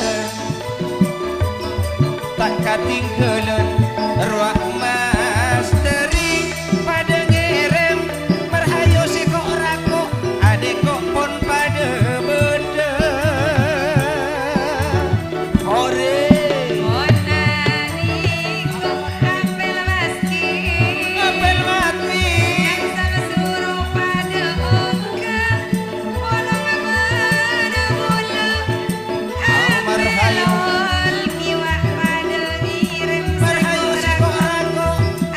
Ta' katinggalan rowa masteri padâ ngerem, marhayo seko rako, adeko pon padâ bâdâ. Ore. Mon aniko apel maski. Apel maski. Yang sama suruh pada ongka. Polong pada bola. Amar hayo. Apel kiwa pada ngirim. Marhayo seko rako.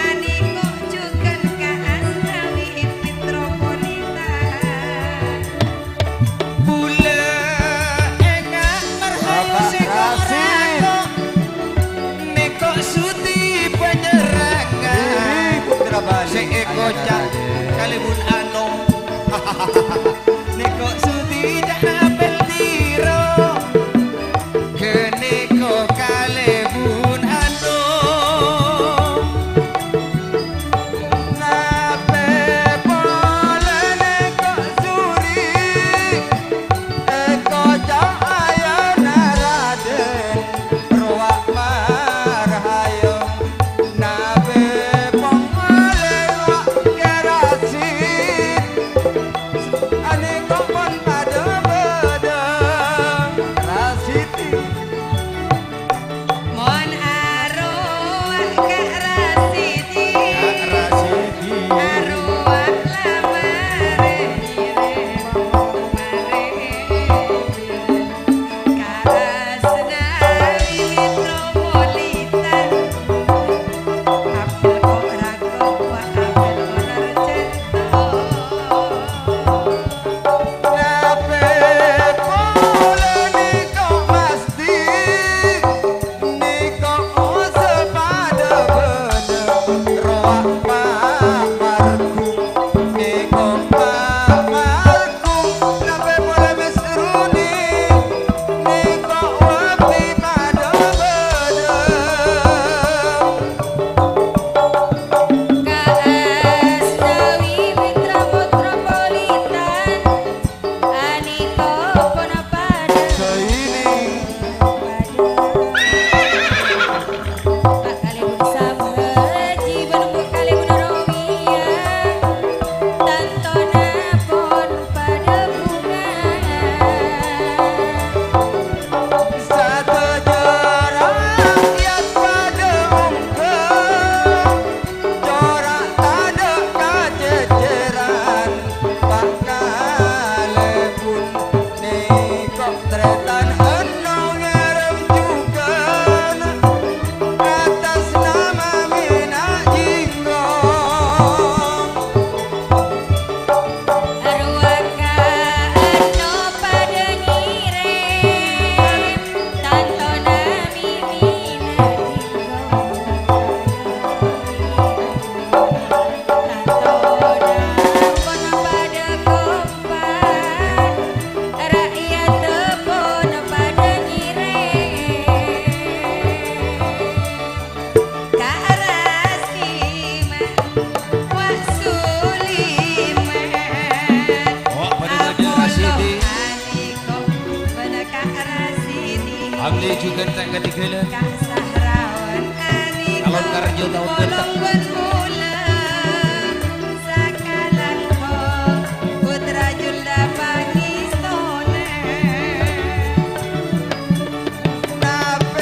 Aniko jugan ka Asnawi Metropolitan. Bulâ enga' marhayo Bapak sè Rasid. Korang. Nèko sudi panyerangan. Diri Putra Bali. Sè èkoca' kalèbun ano. Nèko sudi ca'na apel tiro. Ghânèko kalèbun ano. Nape polana kok suri, èkoca' ayana Raden, rowa marhayo. Nape pongale wa' kerasin, anèko pon padâ-padâ rasiti. Mon arowa Ka' Rasidi. Ka' Rasidi. Arowa la marè nyirèm, marè nyirèm. Ka' Asnawi Metropolitan. Apel kok rakowa, apel olar cènto. Nape polana kok mastè, nèko osol padâ bâdâ, rowa Pak Markum, nèko Pak Markum, nape pola Mas Runi, nèko wabdi padâ bâdâ. Ka' Asnawi Mitra Metropolitan, anèko pon padâ. Saini. Pak Kalèbun Sambhaji bân Bu Kalèbun Romiya, tantona pon padâ bhunga. Sadhâjâ rakyat padâ ongghâ, cora' tadâ' kacècèran, Pak Kalèbun nèko trètan enno ngarem jhughân, atas nama Mina Jinggo. Arowa Ka' Anno padâ ngèrèm, tantona mimina dinggo. Tantona pon padâ kompan, ra'yadda pon padâ ngèrèm. Ka' Rasima, wa' Suliman. Oh, padâ-padâ Rasidi. Apollo aniko, bân Ka' Rasidi. Abdhi jhughân ta' katinggalan. Ka' Sahrawan aniko, Kalon Karjo taon polong bân bulâ. Sakalangkong, Putra Julda Pangèstona. Napa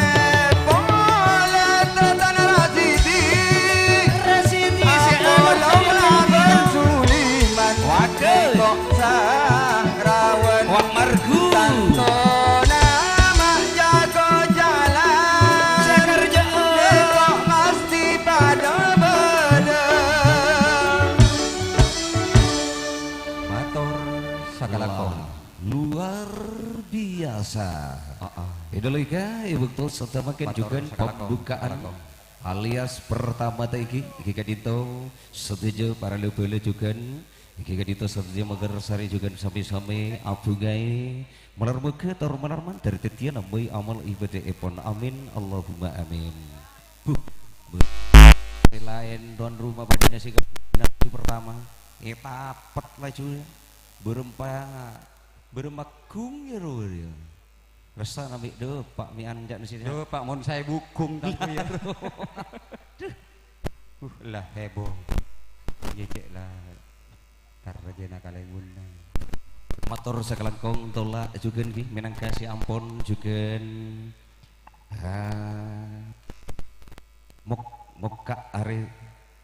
Luar biasa. Heeh. Ina lèka, è bâkto sadhâjâ mangkèn jhughân pembukaan alias pertama ta' èngghi, èngghi ka'dinto sadhâjâ para la-bhâlâ jhughân, èngghi ka'dinto sadhâjâ maghârsarè jhughân samè-samè abhungaè, malar moghâ tor malar mandhâr dhâddhiyâ nambâi amal ibâdâèpon. Amin, Allahumma amin. Huh, bâ-, laèn tuan rumah bâdâna sè ka-, nafsu pertama, ètapet laju, bârâmpa-, bârâmagghung yâ, ro, yâ. Ressa nambi', dhu, Pa', mè'an ca'na sè, dhu, Pa', mon saè bugghung tangku, yâ. Dhu. Uh, la heboh. Iyâ, cè' la. Tarrajâna kalèbunna. Mator sakalangkong tola' jhughân, ghi, mènangka sè ampon jhughân. Ah. Mok-, mokka' arè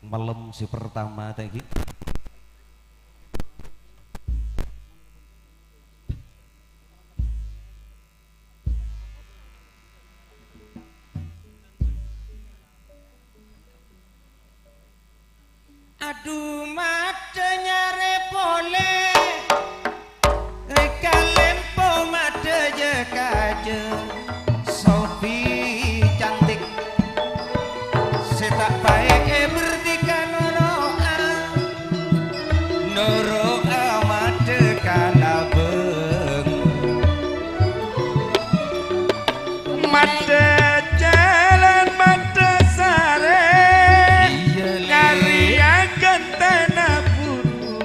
malem sè pertama ta' èngghi. Adu, maddhâ nyarè polè, lèka lempo maddhâ jâ-kajâ. Sofi cantik, sè ta' paè è berdika noro'a, noro'a maddhâ kalabâng. Maddhâ jhâlân, maddhâ sarè, iyâ, Lè'. Karya ghântèna buru,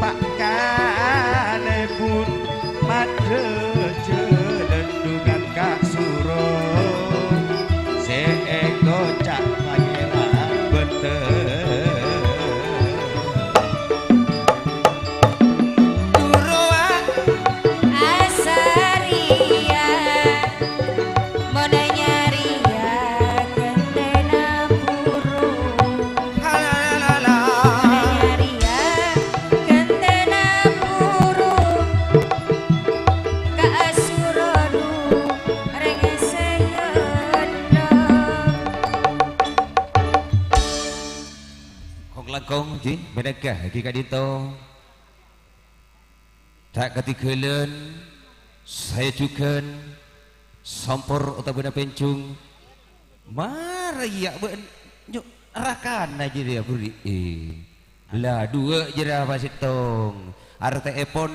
Pa' Kalèbun, maddhâ jhâlân dhungan ka soro, sè èkoca' Pangèran bhender. Durowa asariya, mon nyarèya ghântèna buru. Mon nyarèya ghântèna buru, ka asuro dhu rèng sè ghândhâ. Kong-langkong, ghi, mènangka, ghi, ka'dinto. Ta' kadhighâlân, saè jhughân, sompor otabâna pènjhung. Mara iyâ bâ'na nyo-, rakana jârèya, buri. Eh. La, duwâ' jârèya apa sèttong. Artèèpon,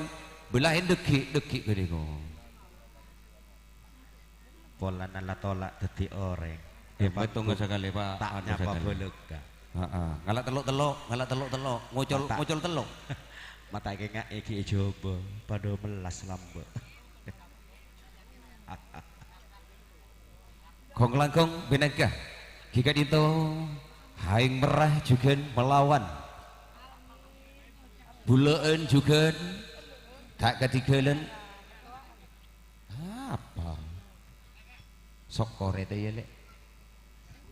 bâlâèn dhâggi', dhâggi' ghânèko. Polana la tola' dhâddhi orèng. Eh, Èpatong sakalè, Pa'. Ta' anu nyapa sakalè. Bâlâkka. Heeh. Ngala' tello'-tello', ngala' tello'-tello'. Ngocol, mata, ngocol tello'. Mata kènga'è ghi' è Jhâbâ, padâ mellas lambâ'. Kong-langkong mènangka. Ghi' ka'dinto, aèng merra jhughân malawan. Bulâ'ân jhughân, ta' kadhighâlân. Apa? Sokkorè ta' iyâ, Lè'?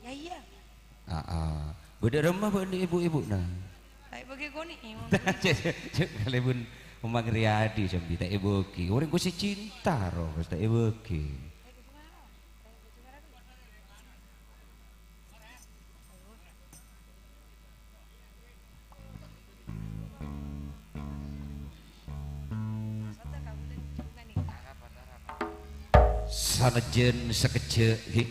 Yâ, iyâ. Aa. Bâdâ remma bâ'na ibu-ibuna? Ta' èbâgi konè', Imam. Cè', cè', cè', kalèbun Omang Riyadi sambi ta' èbâgi. Orèng kosè cinta, ro, pas ta' èbâgi. Sanajjhân sakejjhâ', ghi.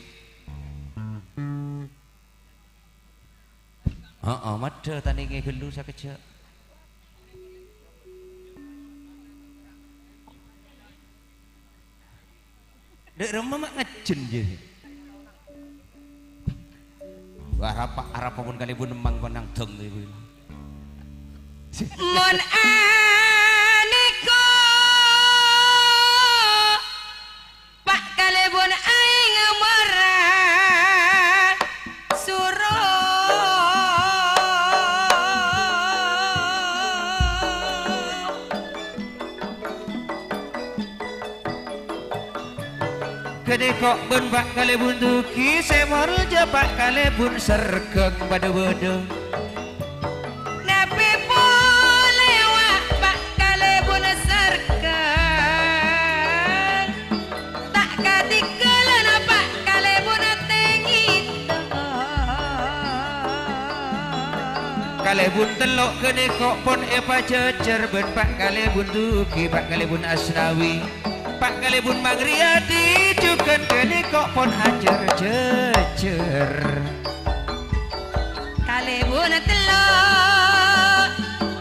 Heeh, maddhâ tanèngè ghâllu sakejjhâ'. Dâ' remma ma' ngajhân, jâ. Wah, arapa, arapa pon kalèbun emmang panang dâng, ibu. Mon anèko, Pa' kalèbun aèng mara soro. Ghânèko bân Pa' kalèbun dhughi sè molja, Pa' kalèbun serghâng padâ-bâdâ. Nabbhi polè wa' Pa' kalèbun serghâng, ta' kadhighâlân Pa' kalèbun tèngèto. Kalèbun tello' ghânèka pon èpajhâjhâr bân Pa' Kalèbun Dugi, Pa' Kalèbun Asnawi, Pa' Kalèbun Mangriyadi jhughân ghânèka pon ajhâr-jhâjhâr. Kalèbun tello'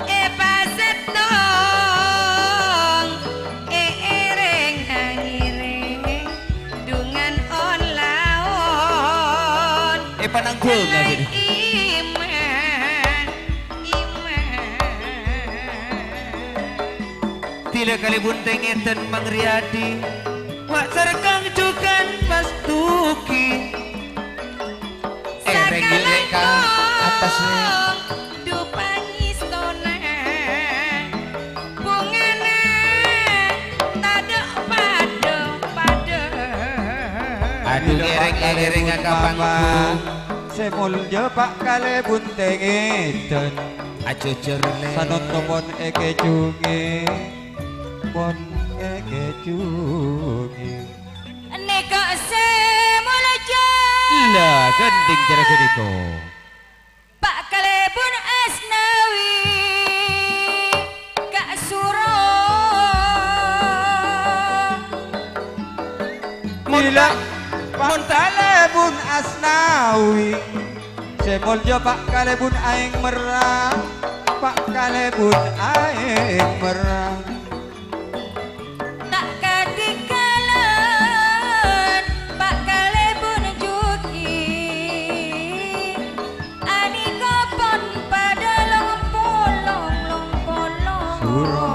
èpasèttong, èèrèng-ngèrèng, dhungan on-laon. Èpananggung, Selain akhirnya. Iman, iman. Dhila kalèbun tèngèdhân Mangriyadi, wa' sarkang jhughân pas Dugi. Èrèng ghi' lè' ka attas, lè'. Sakalangkong du pangèstona, bhungana tadâ' padâ-padâ. Adu èrèng-èrèng ka panggung. Sè molja Pa' Kalèbun tèngèdhân. Ajhâjhâr, lè'. Sanonto pon èkèjhungè, pon èkèjhungè. Nèka sè molja. La, ghândhing jârâ ghânèka. Pa' Kalèbun Asnawi ka' soro. Mon Bilâ Pa' Kalèbun Asnawi, sè molja Pa' Kalèbun aèng merra, Pa' Kalèbun aèng merra. Ta' kadhi kalon Pa' Kalèbun Juki, anèka pon padâ long-polong, long-polong. Suro.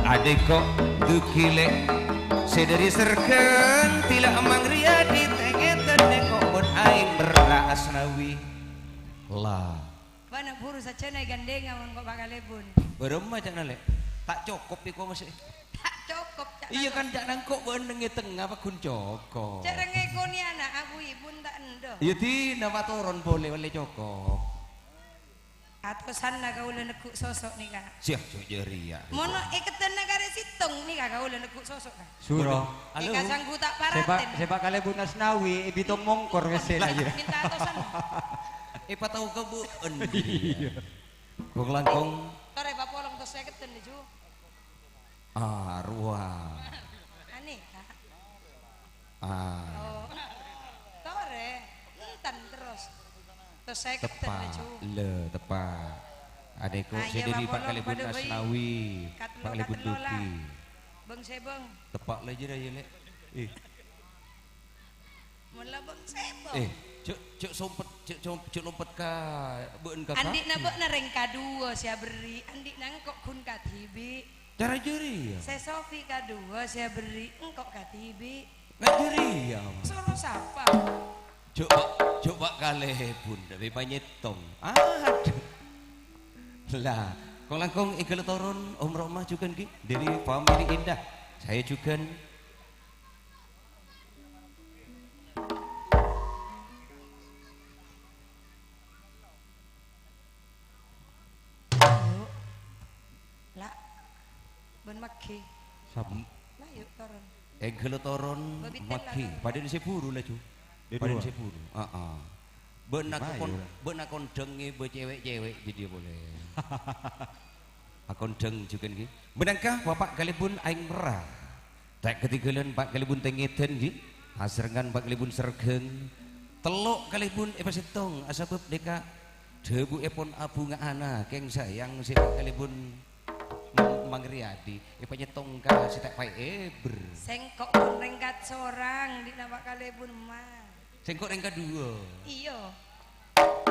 Adhiko Dugi, lè', sè dâri Sèrghâng, dhila Mangriyadi tèngèdhân nèko mon aèng merra Asnawi. La. Bâ'na buru sajjhâna èghândhènga mon ko' Pa' Kalèbun. Bârâmma ca'na, lè'? Ta' cokop èko masè'. Ta' cokop, ca'na. Iyâ, kan ca'na engko' bâ'na neng è tengnga pagghun cokop. Jhâ' rèng èkonè ana' abu-ibu ta' endâ. Iyâ, dina patoron polè ollè cokop. Atosanna kaulâ neggu' soso' nèka. Siah, jhâ' jârèya. Mon èkeddhâna karè sèttong nèka kaulâ neggu' soso', Ka'. Suro. Waduh, halo. Èkasanggu ta' Sè Pa', paratèn. Sè Pa' Kalèbun Asnawi, è bitong mongkor wèssèna, Lah, iyâ. Minta atosan. Èpatao ka bâ'na. Iyâ. Kong-langkong. Torè papolong tos sèkeddhân, Ju. Ah, rowa. Anèka. Ah. Oh. Torè, enten terros. Tos sèkeddhân, Ju. Teppa', lè, teppa'. Adhiko, ah, sè iyâ, dâri Pa' Kalèbun Asnawi, Pa' Kalèbun Dugi. Bâng sè bâng. Teppa' la jârèya, lè'. Eh. Mon la bâng sè bâng. Eh, jhâ', jhâ' sompet, jhâ' com-, jhâ' lompet ka bâ'na ka. Andi'na bâ'na rèng kaduwâ sè aberri', andi'na engko' ghun kadhibi'. Cara jârèya. Sè Sofi kaduwâ sè aberri', engko' kadhibi'. Nga' jârèya. Soro sapa? Jhâ' Pa', jhâ' Pa' Kalèbun, tapè panyèttong. Adhu. La, kong-langkong èghâlâ toron, Om Roma jhughân ghi, dâri famili Indah. Saya jhughân. Ayo. La, bân Maghi. Sapa? La, yu, toron. Èghâlâ toron Maghi. Padâna sè buru laju. Padâna sè buru. Heeh. Bân aku kon-, bân akondhâng ngibâ cewek-cewek jadi boleh. Akondhâng jhughân ghi. Mènangka Bapak Kalèbun Aèng Merra. Ta' kadhinggâlân Pa' Kalèbun Tèngèdhân ghi. Asarengngan Pa' Kalèbun Sèrghâng. Tello' kalèbun èpasèttong asabâb nèka dhâbuèpon abhunga'ana kèng sayang sè Pa' Kalèbun Mang-, Mangriyadi èpanyèttong ka sè ta' paè èbher. Sèngko' pon rèngkat sorang, dina Pa' Kalèbun, Ma. Sèngko' rèng kaduwâ. Iyâ.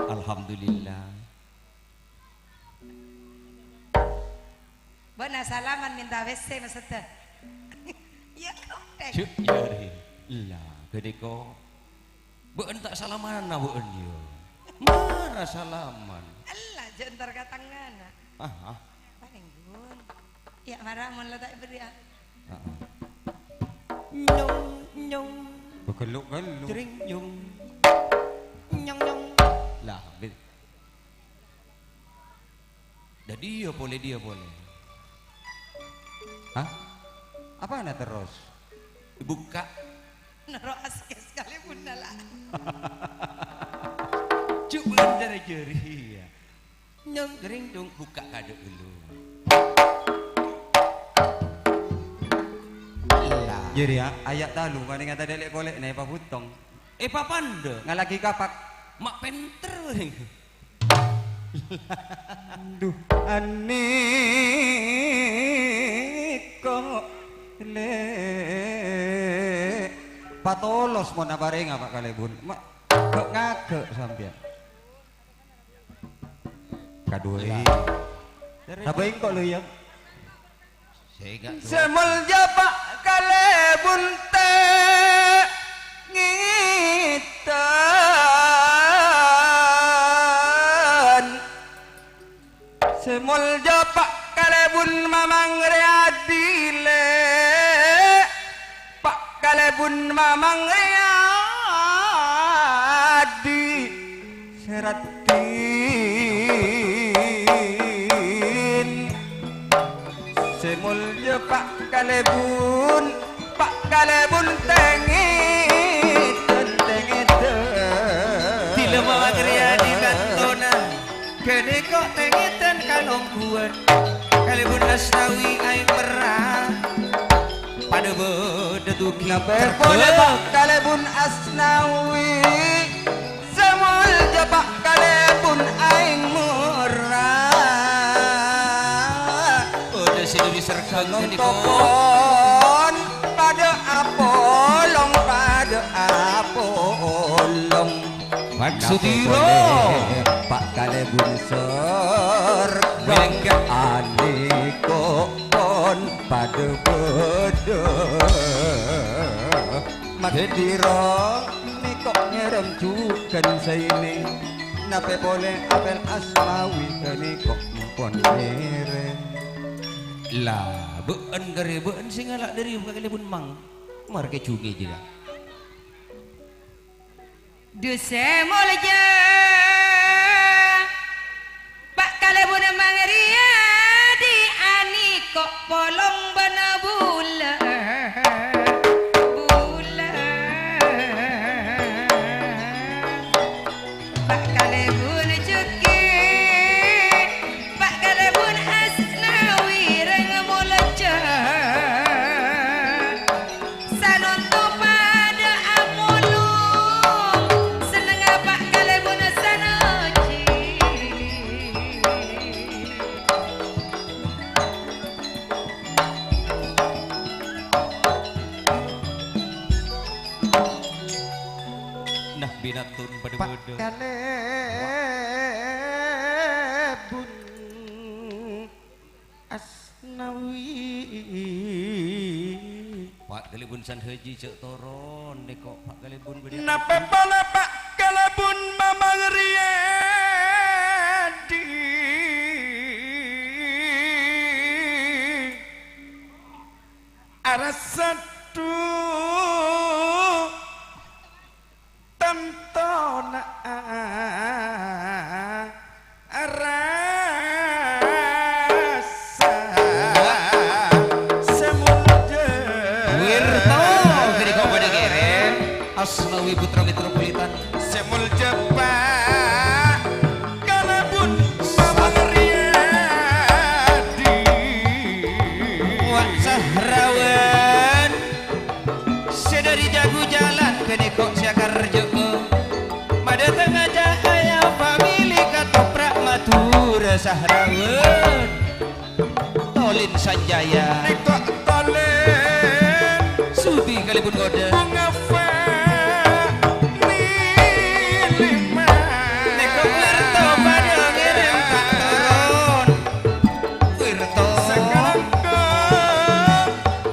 Alhamdulillah. Bâ'na salaman mènta W C maksudda. Iyâ, kontèng. Cuk, iyâ, Ri. Lah, ghânèka. Bâ'na ta' salamana, bâ'na, yâ. Mara salaman. Ella, jhâ' entar ka tengngana. Ah, ah. Palèng ghun. Iyâ, mara mon la ta' èberri', ah. Ah, ah. Nyong, nyong. Begeluk-geluk. Jring, nyong. Nyong, nyong. Lah, bil- Dâ' iyâ polè, dâ' iyâ polè. Hah? Apana terros? Bukka'. Noro' askes kalèbunna la. Ju' bhendher jârèya. Nyong kering dong bukka' kadâ' ghâllu. Jârèya, aya' talu, nganènga tadâ' lè'-kolè'na èpabhuttong. Èpapandhâ. Ngalaghi kapak. Ma' pènter orèng. Duh, anèko, lè'. Patolos mon aparènga, Pa' Kalèbun. Ma', ghu-ngaghâ' sampèyan. Kaduwâ. Sapa engko' lo, ya? Sè molja Pa' Kalèbun Tèngèdhân. Sè molja Pa' Kalèbun Mamang Riyadi, lè'. Pa' Kalèbun Mamang Riyadi. Seraddhin. Sè molja Pa' Kalèbun, Pa' Kalèbun Tèngèdhân, Tèngèdhân. Dhilâ Mamang Riyadi tantona, ghânèka Tèngèdhân kalongghuwân. Kalèbun Asnawi aèng merra. Padâ bâdâ dugi. Napa polè, Pa' Kalèbun Asnawi? Sè molja Pa' Kalèbun aèng merra. Padâ sè duri serghâ nèko. Topon padâ apolong, padâ apolong. Maksud ira? Pa' Kalèbun serghâ. Mèngghâ. Anèko pon padâ bâdâ. Maksud ira? Nèko ngèrèm jhughân saènè. Napè polè apèl Asnawi ghânèko pon ngèrèm. La, bâ'ân karè bâ'ân sè ngala' dâri Pa' Kalèbun Mang. Marè kè jhungè jârèya. Dusè molja Pa' Kalèbun Mang Riyadi anèko polong bân bulâ. Bulâ. Pa' Kalèbun Juki, Pa' Kalèbun Asnawi rèng molja. Sanonto padâ amolong, sennengnga Pa' Kalèbun Sanaji. Nah, binatun padâ Pa' bâdâ. Kalèbun Asnawi. Pa' Kalèbun San Haji jhâ' toron, nèko Pa' Kalèbun bâdâ. Napè polè Pa' Kalèbun Mamang Riyadi. Arassa dhu. Tantona arassa sè molja. Wirto, ghânèka padâ ngèrèm. Asnawi Putra Metropolitan. Sè molja Pa' Kalèbun Mamang Riyadi. Wa' Sahrawan. Sè dâri Dagu Jalan ghânèka sè akarjâ'â. Madâteng cahaya famili ka Toprak Madhurâ Sahrawan. Tolin Sanjaya. Nèko Tolin. Sudi Kalèbun Ngoda. Bunga Fa. Nèko Wirto padâ ngèrèm ka' toron. Wirto. Sakalangkong.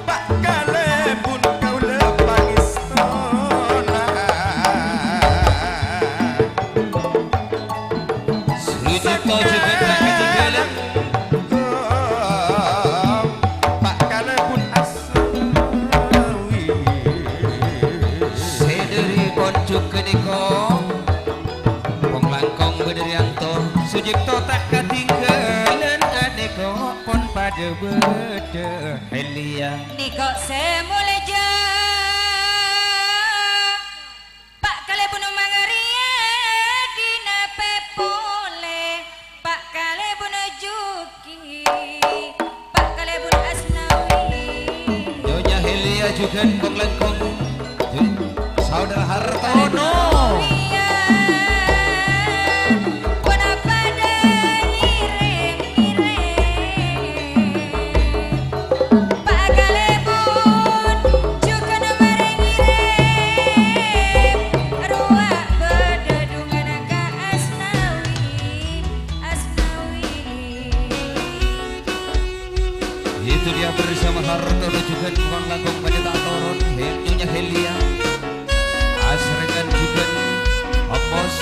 Pa' Kalèbun kaulâ pangèstona. Sri Cipto Jebet Sakadinggala. Pa' Kalèbun Asnawi. Sè dâri konjhuk ghânèka. Kong langkong bâdâ Riyanto. Sujipto ta' kadinggâlân anèko pon padâ bâdâ. Helia. Nèko sè molja. Jhughân kong-langkong, jhu-, Saudara Hartono. Ponapa dâ' ngirèm-ngirèm? Pa' kalèbun jhughân marè ngirèm. Rowa bâdâ dhungan ka Asnawi, Asnawi. Itu dia bersama Hartono jhughân kong-langkong bâdâ ta' toron, He-, Nyonya Helia. Asrèngan jhughân Ompos.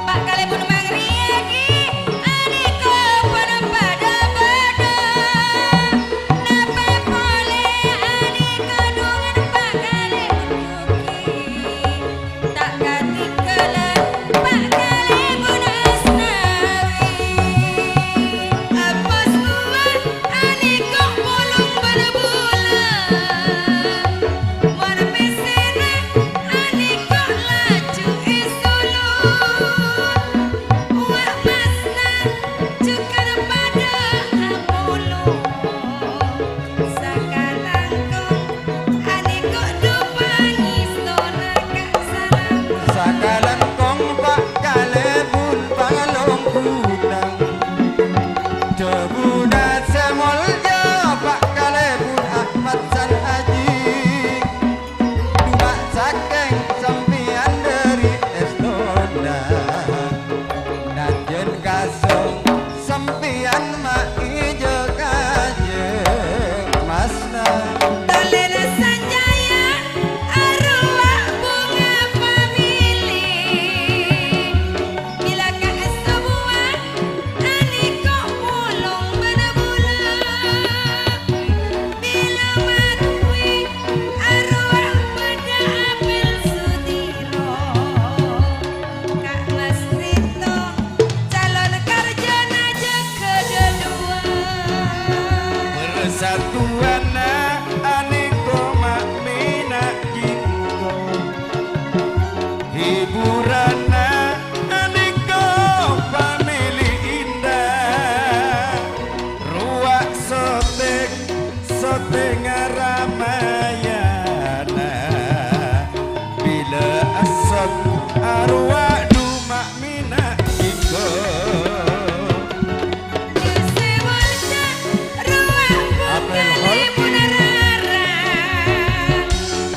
Pa' kalèbun mangriya ghi, anèko padâ-padâ. Napa polè anèko dhungan pa' kalèbun ghi. Ta' katinggalan pa' kalèbun Asnawi. Apos buwâ anèko polong bân bulâ. Mon pèssèna anèko laju èsolot. Wa' masna jhughân padâ apolong. Sakalangkong anèko dhu pangèstona ka' sarama. Sakalangkong pa' kalèbun palong ghunang. Dhâbuna sè molja pa' kalèbun Ahmad San Haji. Coma sakèng sampèyan dhâri èstona. Najjhân kasong sampèyan ma' ijâ kajeng masna. Tolèna sanjaya arowa bhunga pamèlè. Bilâ kaèsto buwâ anèko polong bân bulâ. Bilâ marwè arowa padâ apèl sudiro. Ka' Mas Rito, calon karjana jâgâ dhâduwâ. Persatuanna anèko ma' mèna jingko. Hiburanna anèko pamèlè indah. Rowa sotèng, sotèngnga ramayana. Bilâ èsot arowa dhu ma' mèna jingko. Jhâ' sè molja rowa bhunga lèbun rara.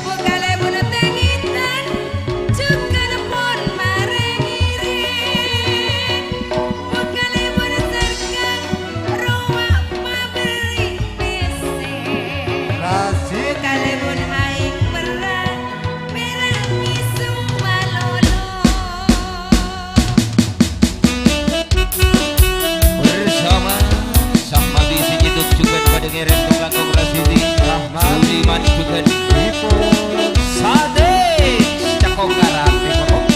Bhunga lèbun tèngètan, jhughân pon marè ngèrèng. Bhunga lèbun sarghâ, rowa pabherri' pèssè. Bhunga lèbun aèng merrâ, mèrrâ mèsem malolo. Bersama Sang Mabisi Nyetuk jhughân padâ ngèrèng kong-langkong Rasidi, Suliman jhughân Sade Cakong Karate, Bapak.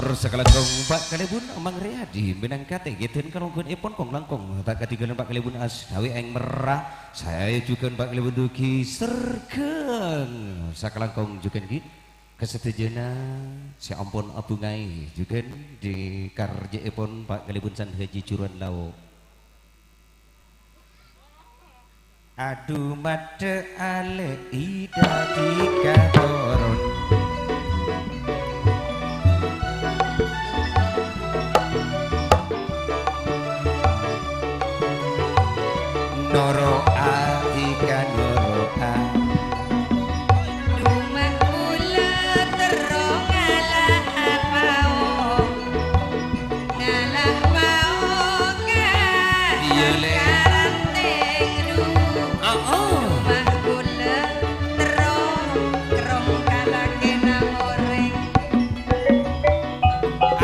Sakalangkong Pa' kalèbun Mang Riyadi mènangka tèngèdhân kalangkong èpon kong-langkong ta' kadhinggâlân Pa' kalèbun Asnawi Eng Merra, saè jhughân Pa' kalèbun Dugi Sergeng. Sakalangkong jhughân ghi' kasadhâjâna sè ampon abhungaè jhughân dhi karjâèpon Pa' kalèbun San Haji Juruan Lao'. Adu maddhâ alè' idhâddhi katoron. Noro'a ika noro'a. Duma' bulâ terro ngala' apaong. Ngala' paoka. Iyâ, Lè'. Karanteng du. Oh, oh. Duma' bulâ terro kerrong kalakèna orèng.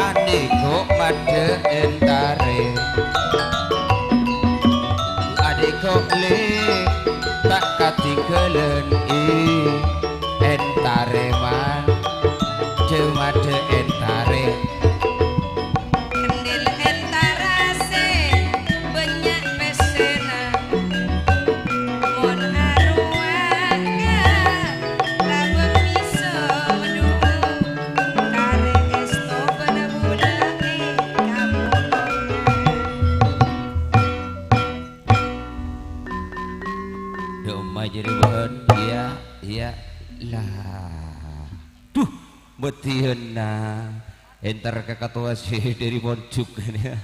Andhiko' maddhâ entarè. Adhiko' Lè', ta' kadhinggâlân è entarè, man. Jhâ' maddhâ entarè. Kendhil entara sè bânnya' pèssèna. Mon arowa ka labâng bisa madhu, karè èsto bân bulâ è kapolongan. Dâ' emma jârèya bân, iyâ, iyâ, la. Duh, bâdhiyânna. Entar ka katowa sè dâri Monjuk, ghânèka.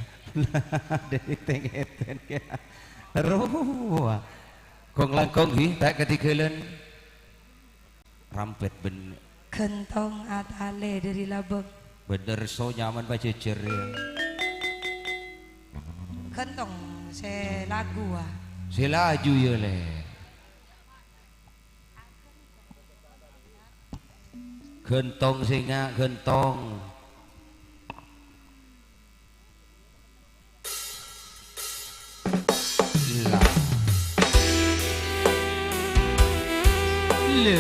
Dâri tèngèdhân, ghânèka. Rowa. Kong-langkong, ghi, ta' kadhinggâlân. Rampèt bân- Ghântong atalè dâri labâng. Bhender, so nyaman pajhâjhâr, yâ. Ghântong sè lagu, ah. Sè laju, yâ, Lè'. Ghântong sènga', ghântong. La. Le.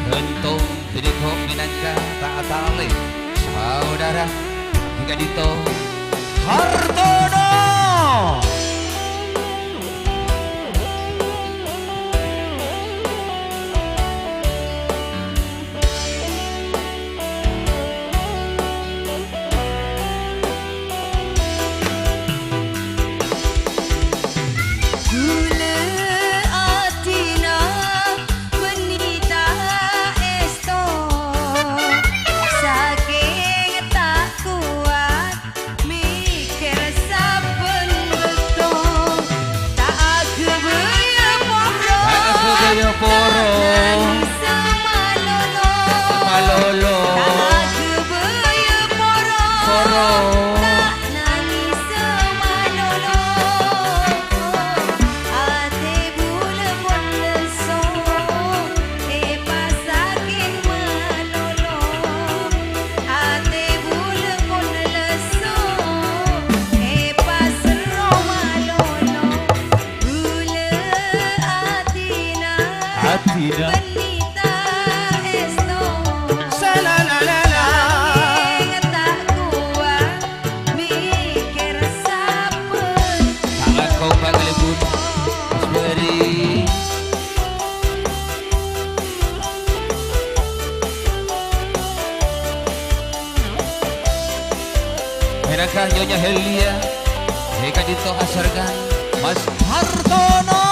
Ghântong ghânèka mènangka ta' atalè. Saudara, ghânèka ka'dinto Hartono. Ghulâ adina bânnè ta' èsto, sakèng ta' kowat mèkkèr sabbhân bâkto. Ta' aghâbâyâ poro, ta' aghâbâyâ poro, ta' nangès malolo. Malolo. Ta' aghâbâyâ poro, poro, ta' nangès malolo. Atè bulâ pon lesso, èpasakèt malolo. Atè bulâ pon lesso, èpaserro malolo. Bulâ adina, adina, bânnè ta' èsto. Salalalala. Sakèng ta' kowat mèkkèr sabbhân. Sakalangkong bâkal èbun. Asbari. Mènangka Nyonya Helia, è ka'dinto asarengngan Mas Hartono.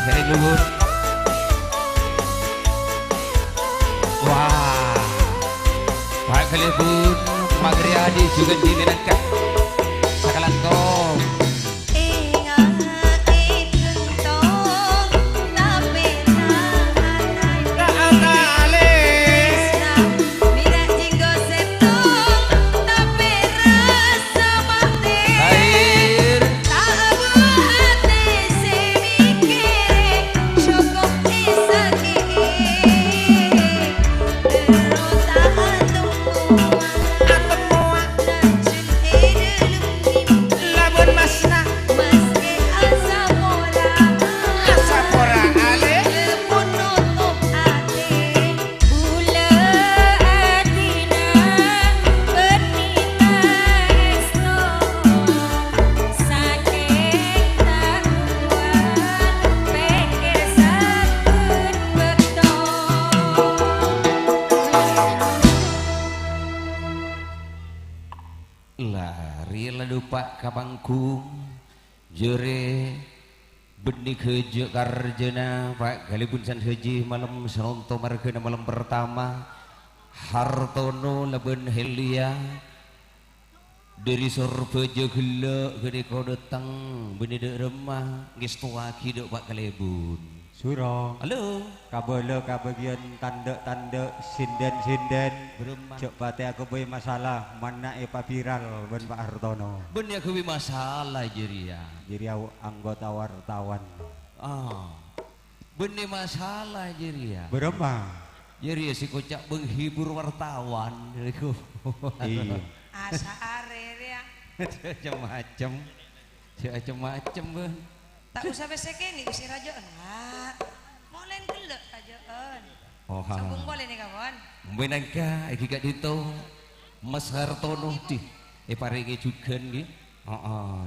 Mèrè luhur. Wah. Bâkal èbun Mang Riyadi jhughân dhi mènangka sakalangkong. Ènga'è ghântong, tapè ta' atalè. Ta' atalè. Tresna mèra jhângghu sèttong, tapè rassa matè. Lahir. Ta' buwâ atè sè mèkkèrè, cokop èsakè'è. Terro ta' atemmowa. Atemmowa. Lanjut è Ella dupa' ka panggung, jârèya bânnè ghâjâ' karjâna, Pa', kalèbun san ghâjâ malem saronto marghâna malem pertama, Hartono labân Helia. Dhâri Sorbhâjâ ghellâ' ghânèka dâteng, bânnè dâ' remma ngèstowaghi dâ' Pa' Kalèbun. Suro. Halo. Kabâlâ ka bâgiyân tandhâ-tandhâ, sinden-sinden. Bârâmma? Jhâ' patè aghâbây masalah, manna èpabiral bân Pa' Hartono. Bânnè aghâbây masalah jârèya. Jârèya anggota wartawan. Ah. Bânnè masalah jârèya. Bârâmma? Jârèya sè koca' menghibur wartawan. Iyâ. Asa arè rèya. Cem-macem. Cem-macem, bân. Ta' osa pèssè kènè', Gusti Rajâ'ân, la. Molèn ghellâ' Rajâ'ân. Oh, ha. Sambung polè nèka, pon. Mènangka, èngghi ka'dinto, Mas Hartono, dhi, èparèngè jhughân, ghi. Heeh.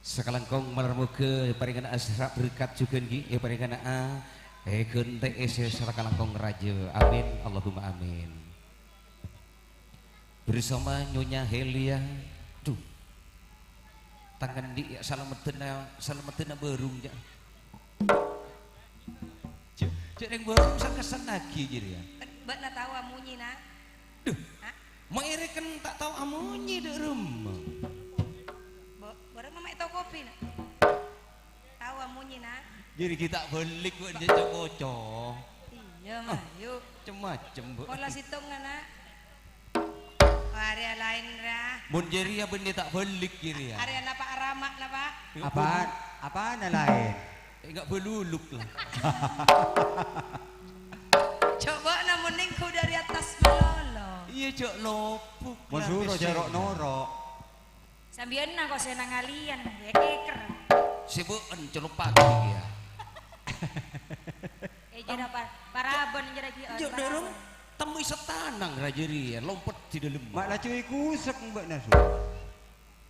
Sakalangkong malar moghâ èparèngana asra berkat jhughân ghi, èparèngana a, èghântè'è sè sakalangkong rajâ. Amin, Allahumma amin. Bersama Nyonya Helia. Duh. Tangan di, ya, salameddhâna, salameddhâna bârung, ya. Jâ-, jâ' rèng bârung sakessan aghi jârèya. Bâ'na tao amonyè, Na'? Duh. Hah? Maèrèken ta' tao amonyè dâ' remma. Bo-, bârâmma ma' ètokobi, Na'? Tao amonyè, Na'? Jârèya ghi' ta' bâlik, Bu, jâ' co-koco. Iyâ, mayu. Cem-macem, Bu. Pola sèttongnga, Na'. Arèya laèn, ra. Mon jârèya bânnè ta' bâlik jârèya. Arèya napa arama, napa? Apaan? Apaan laèn? Enggak beluluk lah. Coba namun nengko dari atas melolo. Iya, jhâ' lobuk. Mon suro jhâ' ro'-noro'. Sampèyan kok sè nangalian, ya keker. Sè bâ'en celup pagi ya. Eh, jârèya pa-, parabân jârèya, jhâ' parabân. Dârung temmo sè tanang rajâ rèya, lompet di dâlem. Ma' laju èkusek bâ'na, Su.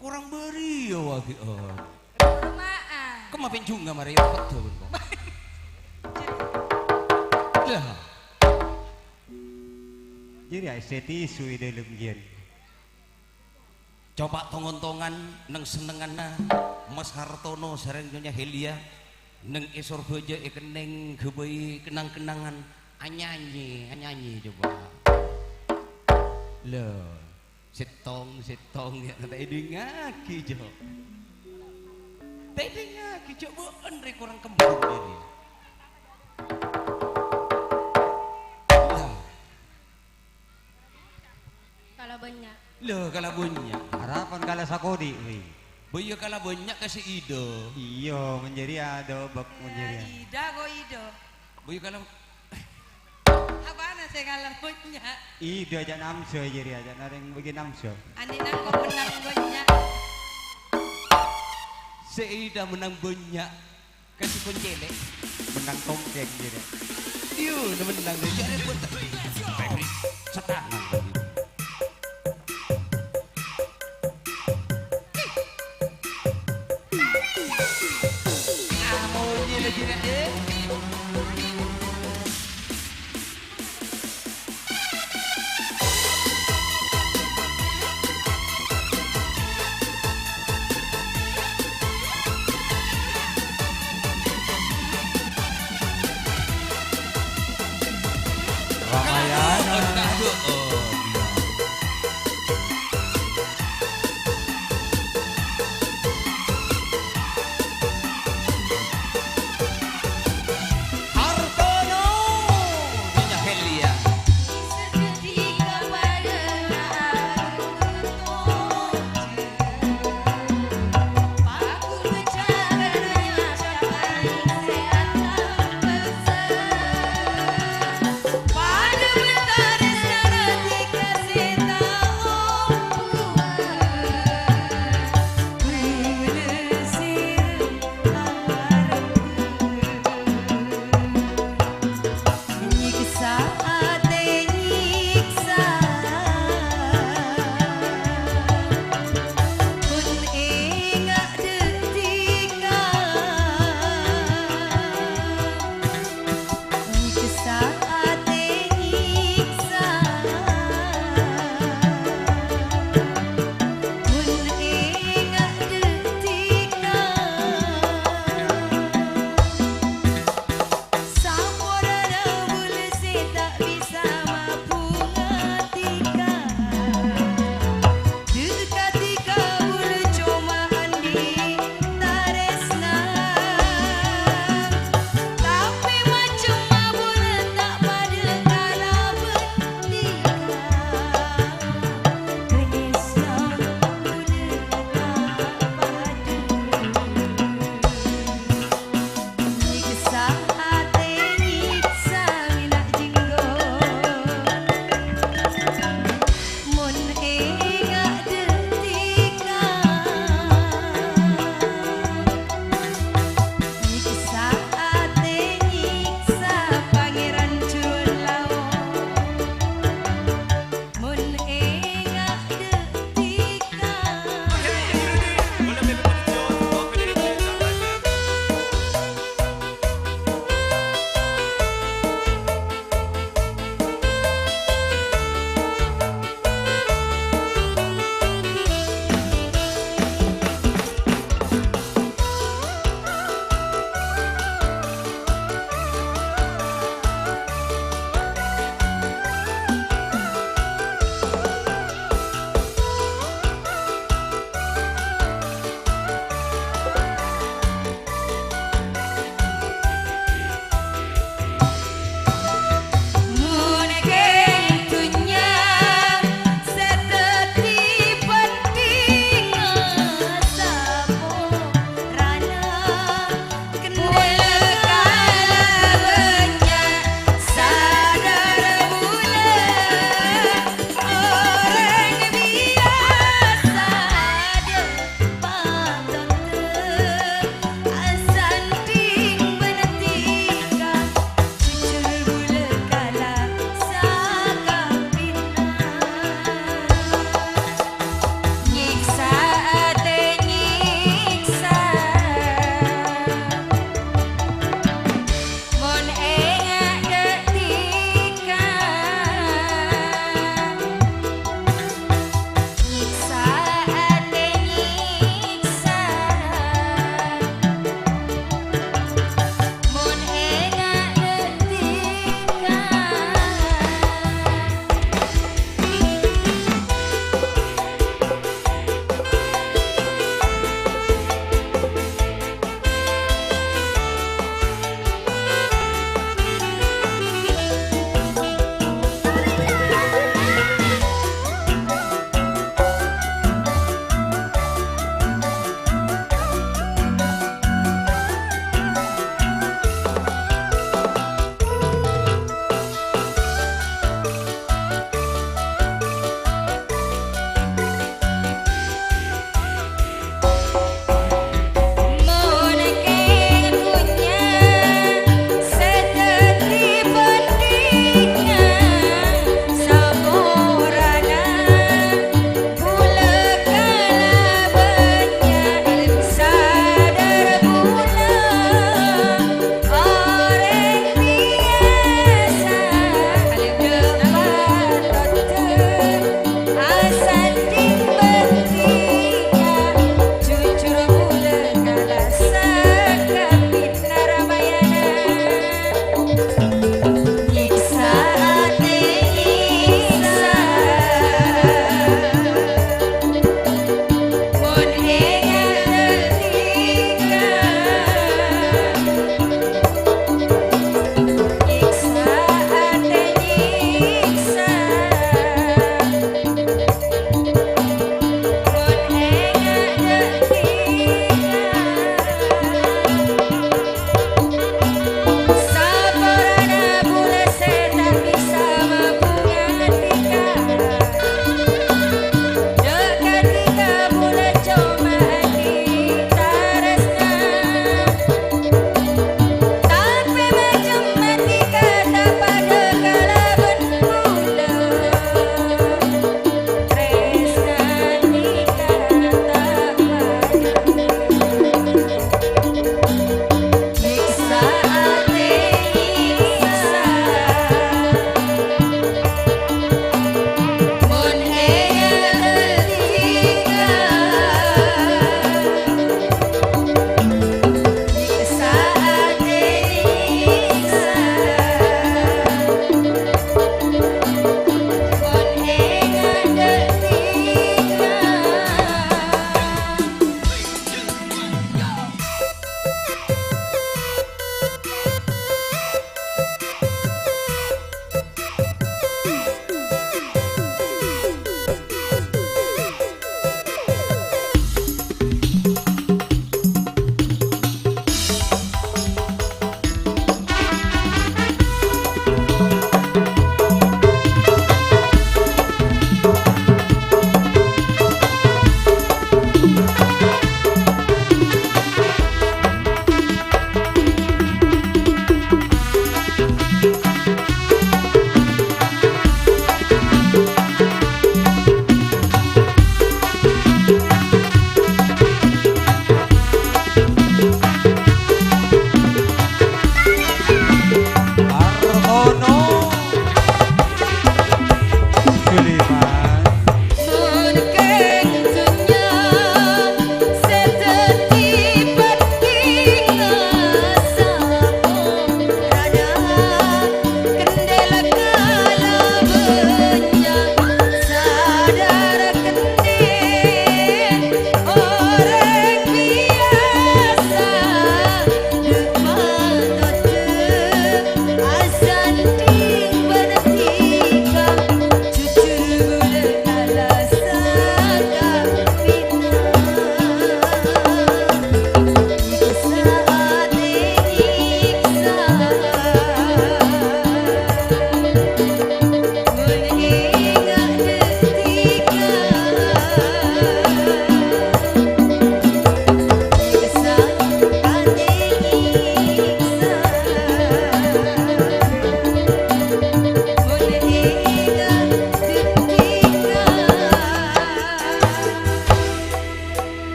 Korang bâriyâ wâghi, oh. Ruma'an. Kemma penjunga marè lompet dâ' bân kok. Lah. Jârèya sè tisu è dâlem jiyân. Coba tong-ontongan neng sennengnganna Mas Hartono sareng Nyonya Helia neng è Sorbhâjâ èkennèng ghâbây kenang-kenangan. Anyanyi, anyanyi coba. Lho, sèttong, sèttong, ya, ta' èdingngaghi, Jo. Ta' èdingngaghi, Jo, bâ'en rè korang kembung dâri. Lah. Kala bânnya'. Lho, kala bânnya'. Harapan kala sakodi', wi. Bâ iyâ kala bânnya' ka sè Ido. Iyâ, manjâriyâ adobâk manjâriyâ. Ido kok Ido. Bâ iyâ kala. Apana sè kala bânnya'? Ido aja' namso jâriyâ, aja' narèng bâgi namso. Andi' nang kok mennang bânnya'. Sè Ido mennang bânnya'. Kasih koncèlè. Mennang tongkèng, jârèya. Yu, mennang, jârèya buat. Setangah. Ah, monyè lagi, Dek. Ramayana. Hartono, Nyonya Helia. Sama bhunga dhika, dhika-dhika buru coma andi' tarèsna. Tapè macem mabuna ta' padâ kalabân dhika. Tarèsna buna ta' padâ. Nyiksa atè nyiksa mèna jenggo.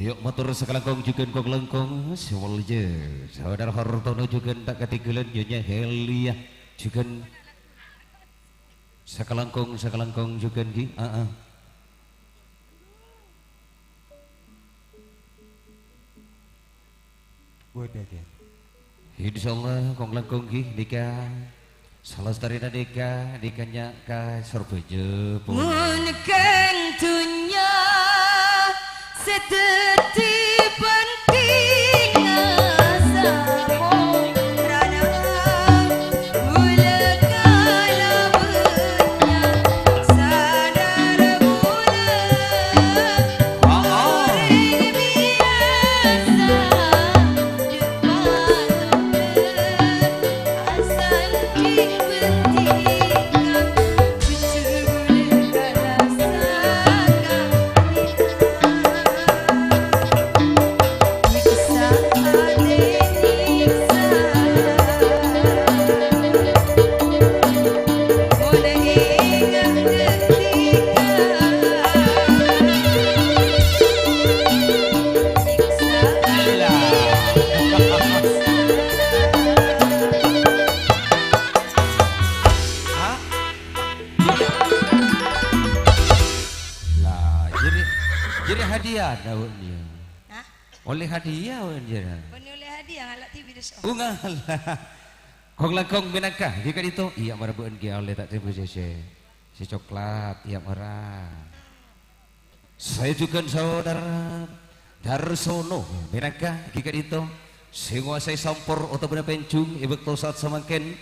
Yok, mator sakalangkong jhughân kong-langkong, sè molja. Saudara Hartono jhughân ta' katinggalan, Nyonya Helia jhughân sakalangkong, sakalangkong jhughân, ghi. Aa. Wadah, ghi. Insyaallah, kong-langkong ghi, nèka. Salastarèna nèka, nèka nya' ka Sorbhâjâ, pon. Mon kan dhunnya sè dhâddhi bhândhingnga saporana, bulâ kalabânnya sadhâjâ bulâ. Oh, oh. Orèng biyasa. Lah, jârèya, jârèya hadiah, nah, Nia. Hah? Ollè hadiah, jârèya. Bânnè ollè hadiah, ngala' dhibi', dus. Oh, ngala'. Kong-langkong mènangka, ghi ka'dinto. Iyâ, mara bâ'na ghi ollè ta' tèmbu sè, sè, sè coklat, iyâ, mara. Saè jhughân saudara Darsono mènangka ghi ka'dinto sè ngowasaè sampor otabâna pènjhung è bâkto saat samangkèn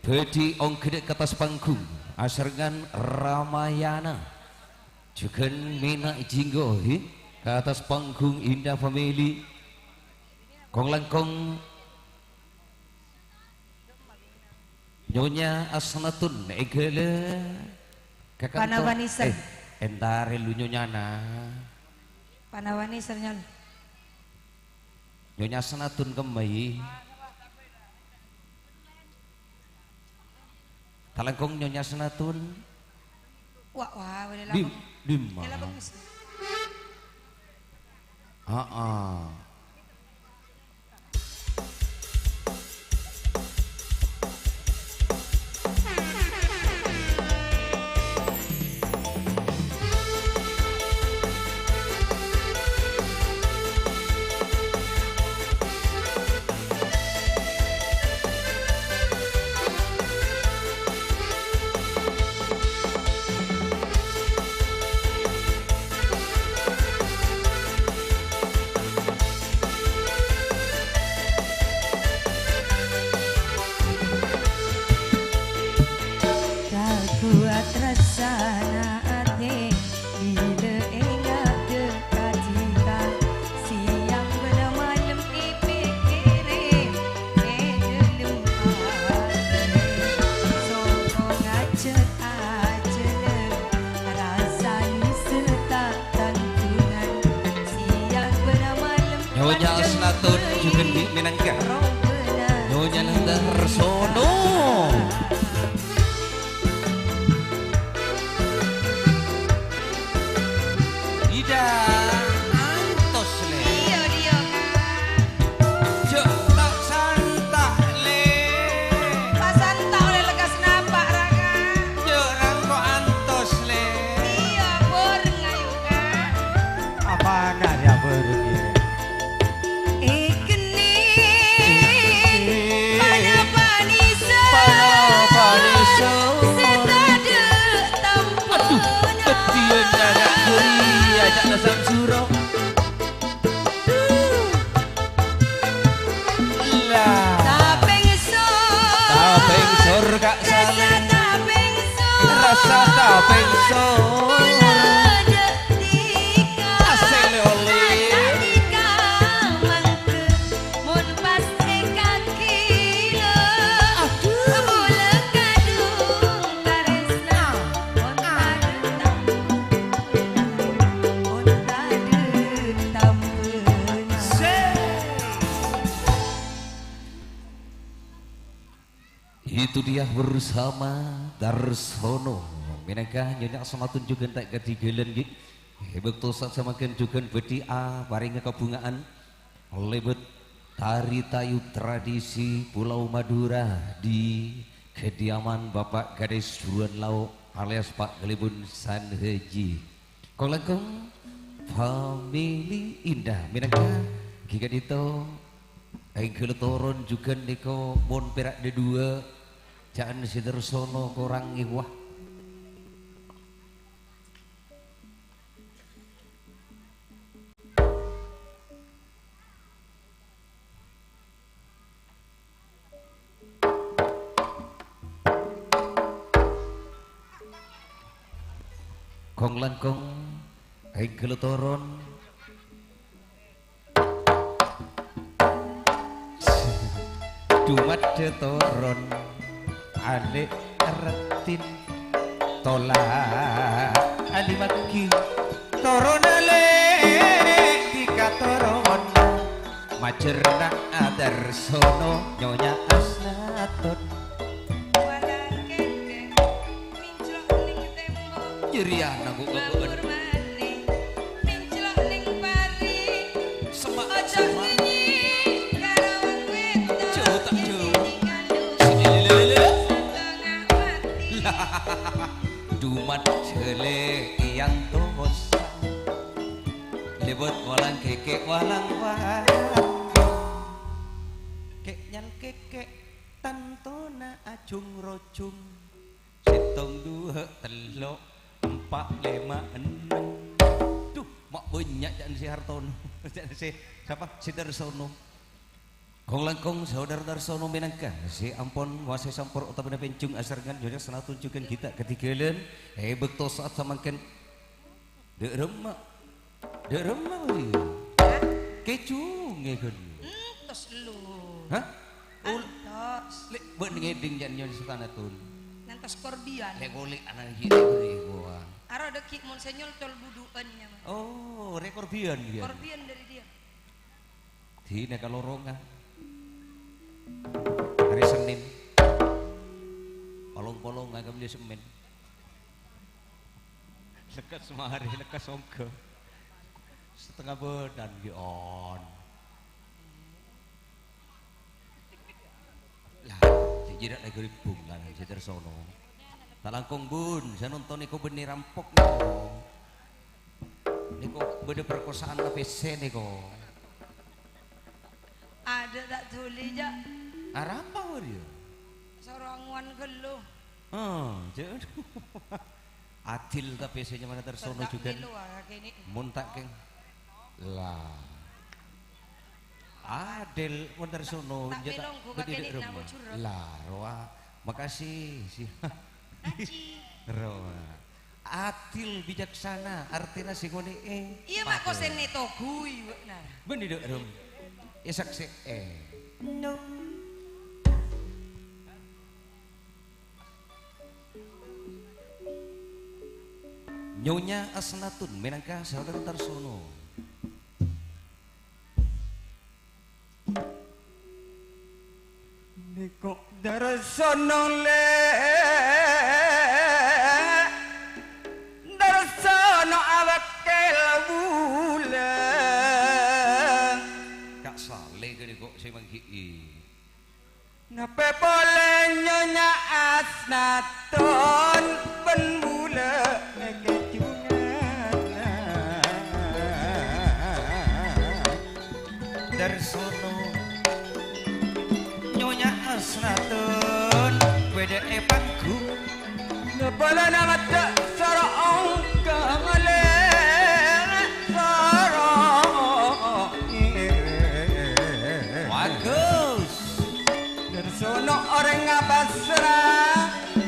bhâdhi ongghâdhâ' ka attas panggung asarengngan Ramayana. Jhughân mèna jhinggo, hi, ka attas panggung Indah Family. Kong-langkong Nyonya Asnatun èghâlâ ka kanto. Panawani, Sir. Eh, èntarè lu nyonyana. Panawani, Sir, Nyon. Nyonya Asnatun kemma, yâ. Talangkong Nyonya Asnatun. Wah, wah, boleh. Dim-, lapang. Dimma? Boleh lapang, Miss. Aa. Kakuat rassana atè bilâ enga' dâ' ka dhika. Sèyang bân malem èpèkkèrè è dhâlem atè. Soko ngajhât ajhâlân, rassana sè ta' tantungan. Sèyang bân malem. Nyonya Asnatun jhughân ghi mènangka. Nyonya Darsono. Ida, antos, Lè. Iyâ, iyâ, Kak. Jhâ' ta' santa', Lè. Pasanta' ollè lekkas napa', ra, Kak? Jhâ' rangko antos, Lè. Iyâ, bhâreng ayu, Kak. Apana ya bhâreng, Lè? Èkennèng panapa nèser, panapa nèser, sè tadâ' tampona. Aduh, kedhiyân anak bâri' ajâ'na Samsuro. Lah. Tapèngsor. Tapèngsor, Kak Salè. Rassa tapèngsor. Rassa tapèngsor. Mula dâ' dhika. Asèle olè. Rassa dhika mangkè. Mon pas èkakila, aduh, mula kadhung karèsna. Mon tadâ' tampona, mon tadâ' tampona. Itu dia bersama Darsono. Mènangka Nyonya Asmatun jhughân ta' kadhinggalan, ghi. È bâkto sa'at samangkèn jhughân bhâdhi aparènga kabhunga'an lèbât tari tayub tradisi Pulau Madura di kediaman Bapak Kades Buruan Lao alias Pak Kalèbun San Haji. Kong-langkong, famili Indah mènangka ghi' ka'dinto èngghâl toron jhughân nèko mon pèra' dhâduwâ, jhâ'ân sè tersono korang èwah. Kong-langkong, èngghâl toron. Dumaddhâ toron, alè' rettin. Tola alimaghi toron alè' dikatoron. Majârna adarsono Nyonya Asnaton. Walang kèkè, minclok ning tembok. Jârèya nanggu ngabur mani, minclok ning pari. Semak, ojo semak. Ngenyi karo wong wedok. Jauh tak jauh. Ngenyi kandung. Lele. Setengah mati. Lah. Dumat jele iyantos. Lèbât walang kèkè walang walang. Kè' nyal kèkè tantona ajhung-rojhung. Sèttong, duwâ', tello', empa', lèma', ennem. Duh, ma' bânnya' ca'na sè Hartono. Ca'na sè, sapa? Sè Darsono. Kong-langkong saudara Darsono mènangka sè ampon wasè sampor otabâna pènjhung asarengan Nyonya Asnaton jhughân ghi' ta' kadhinggâlân è bâkto sa'at samangkèn. Dâ' remma. Dâ' remma bâri'. Hah? Kèjhungè ghân. Entos lu. Hah? Ul-, entos. Lè' bân ngèdhing jhân Nyonya Asnaton. Ngantos korbian. Lè' kolè' ana' ghi' bâri' kowa. Aro dâggi' mon sè nyoltol budu'an nyama. Oh, rè korbian, iyâ. Korbian dari dia. Dinah kaloronga. Hari Senin. Polong-polonga kabellè semen. Lekkas mari, lekkas ongghâ. Setengah bâdân, ghi' on. Lah, jhâ' jhârâ' lagi ribung lah, sè Darsono. Ta' langkong, Bun, sè nonton nèko bânnè rampok nèko. Nèko bâdâ perkosaan la pèssè nèko. Adâ' ta' dhuli, jhâ'. Arapa, Wâr, yâ? Sorongan ghâllu. Oh, jhâ'. Adil tapè sè nyamana Darsono jhughân. Mon ta' kèng. Lah. Adil mon Darsono, jhâ' ta' bâdhi dâ' remma. Lah, rowa. Makasih. Rowa. Adil bijaksana, artèna sè ngonè'è. Iyâ, ma' kosèng nètogui, bâ'na. Bânnè dâ' remma. Iyâ, saksè'è. No. Nyonya Asnatun mènangka saudara Darsono. Nèko Darsono lè', Darsono abâkkèl bulâ. Ka' Salè ghânèko sè mangghi'i. Napè polè Nyonya Asnatun bân bulâ è kèjhungan. Darsono, Nyonya Asnatun bâdâ è panggung. Nèbâlâna maddhâ soro ongghâ ngalè, soro irèng. Bagus. Darsono orèng abâsra,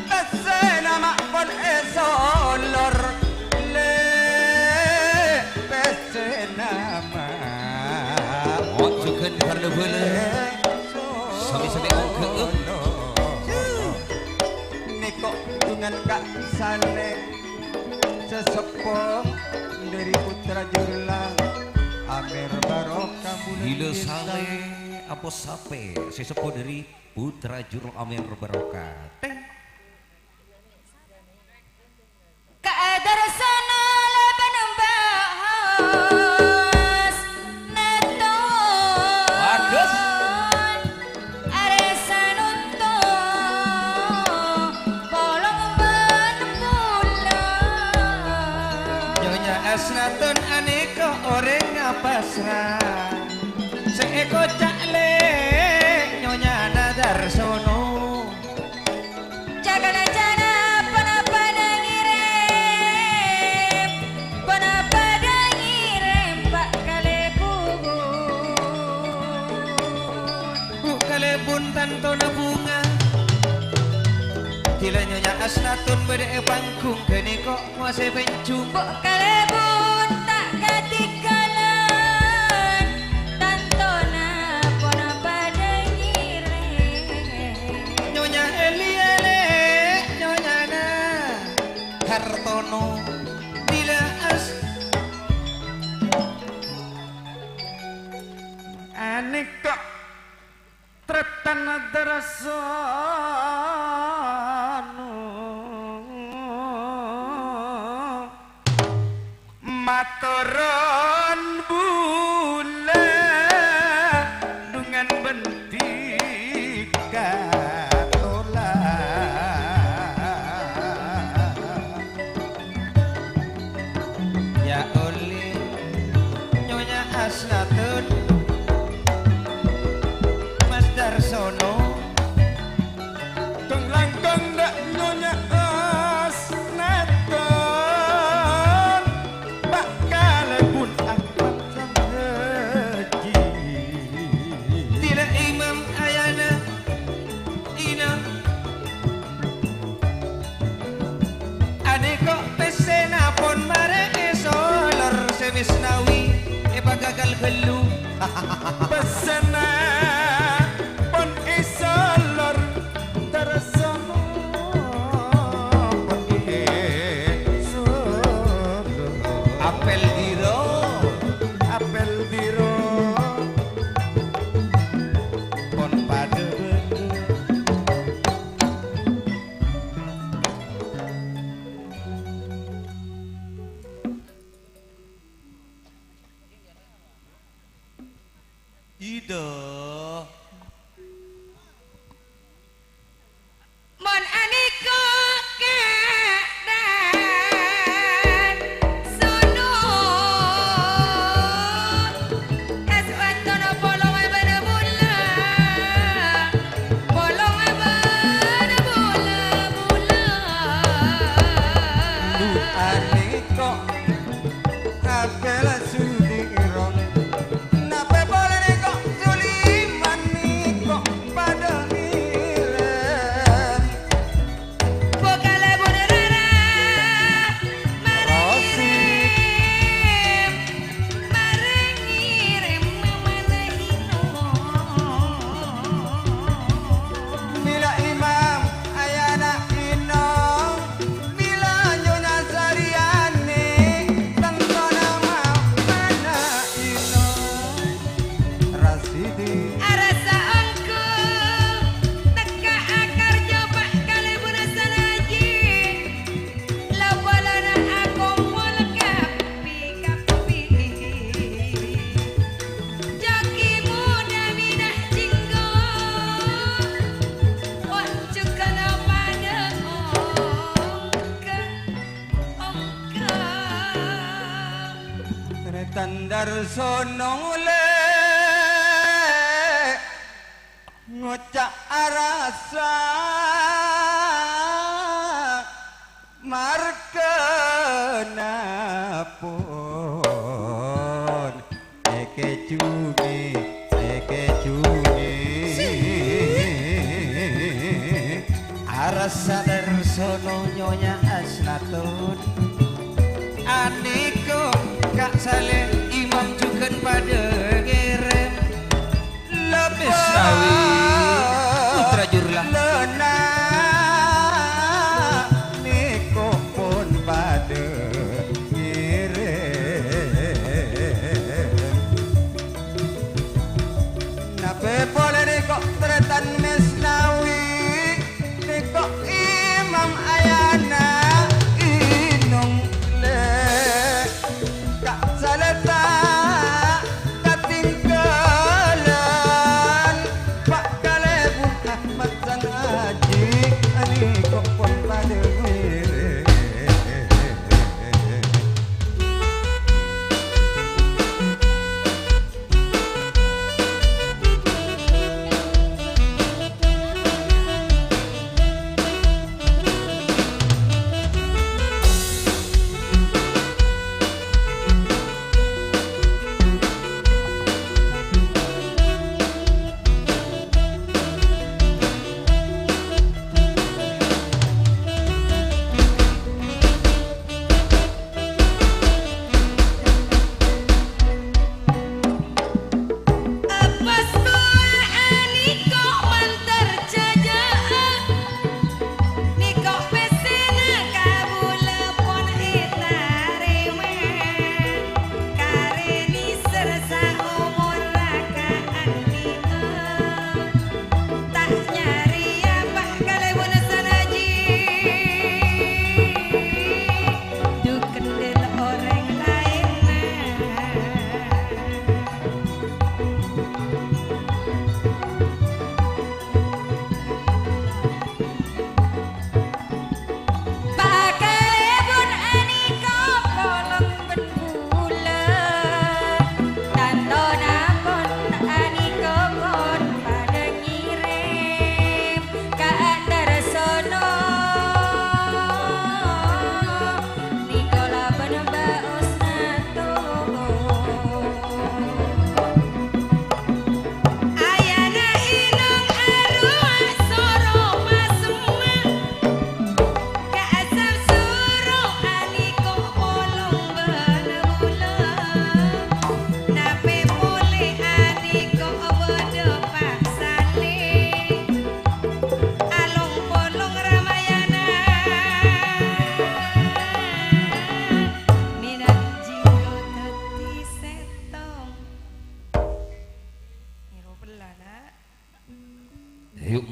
pèssèna ma' pon èsolor, lè' pèssèna ma'. Oh, jhughân bhâlâ-bhâlâ. Sami-sami ongghâ'â. Nèko dhungan Ka' Salè, sè seppo dâri Putra Jurlang, Amèr Barokah bulân. Bilâ Salè aposapè, sè seppo dâri Putra Jurlang Amèr Barokah. Teng. Ka Darsono la panembâ Pasra sè èkoca' lè' nyonyana Darsono. Ca-kalancana ponapa dâ' ngèrèm, ponapa dâ' ngèrèm, Pa' Kalèbun. Bu' Kalèbun tantona bhunga. Ghilâ Nyonya Asnatun bâdâ è panggung ghânèka. Mosè penjung. Bu' Kalèbun ta' katinggalan, tantona ponapa dâ' ngèrèm. Nyonya Eli Elè, nyonyana Hartono, bilâ as-, anèka. Tretan Darsono matoron bulâ dhungan bhândhi katola. Ya olè Nyonya Asnatun, Mas Darsono. Tong langkong dâ' Nyonya Asnatun, Pa' Kalèbun angkot sang hajji. Ghilâ Imam Ayana, Ina. Anèka pèssèna pon marè èsolor sè Misnawi èpagagal ghâllu. Pèssèna pon èsolor, Darsono pon èsolor. Apel diro, apel diro, pon padâ bâdâ. Ida. Mon anèka kèdhân sono, kas wantona polong bân bulâ, polong bân bulâ-bulâ. Lu anèka Apel Sudirong, napè polè nèko Suliman nèko padâ ngèrèm. Bokale bun rara, marè ngèrèm, marè ngèrèm mamana Inong. Mila Imam ayana Inong. Mila nyonya sarèyanè, tantona mamana Inong Rasidi. Arassa ongghu tekka akarjo pa' kalèbunna sanaji, la-balana akompol ka Kabbhi-kabbhi. Jhâ' ghi' moddhâ minah jhinggo, onjhukana padâ ongghâ-ongghâ. Tarètan Darsono lè ngoca' arassa. Marghâna pon èkèjhunè, èkèjhunè. Arassa Darsono nyonya Asnatun. Anèko ka' salè imam jhughân padâ ngèrèm. Lapis sawi, putra jurlah. Lana nèko pon padâ ngèrèm. Napè polè nèko tarètan Mesnawi, nèko imam ayana Inong lè. Ka' salèta, ka'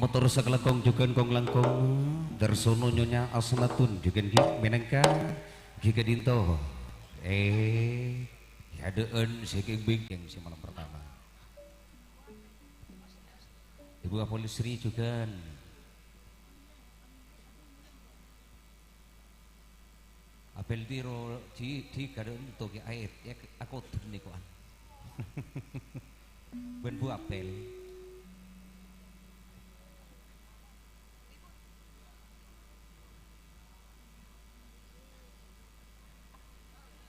Motor sakalangkong jhughân kong-langkong, Darsono Nyonya Asnatun jhughân ghi' mènangka ghi' ka'dinto. Eh, è adâ'ân sè kèng-bingkèng sè malem pertama. Ibu Kapolsri jhughân. Apel tiro di, di kadhâ' ento kè aèt, yâ, akodhun nèko, an. Bân Bu Apel.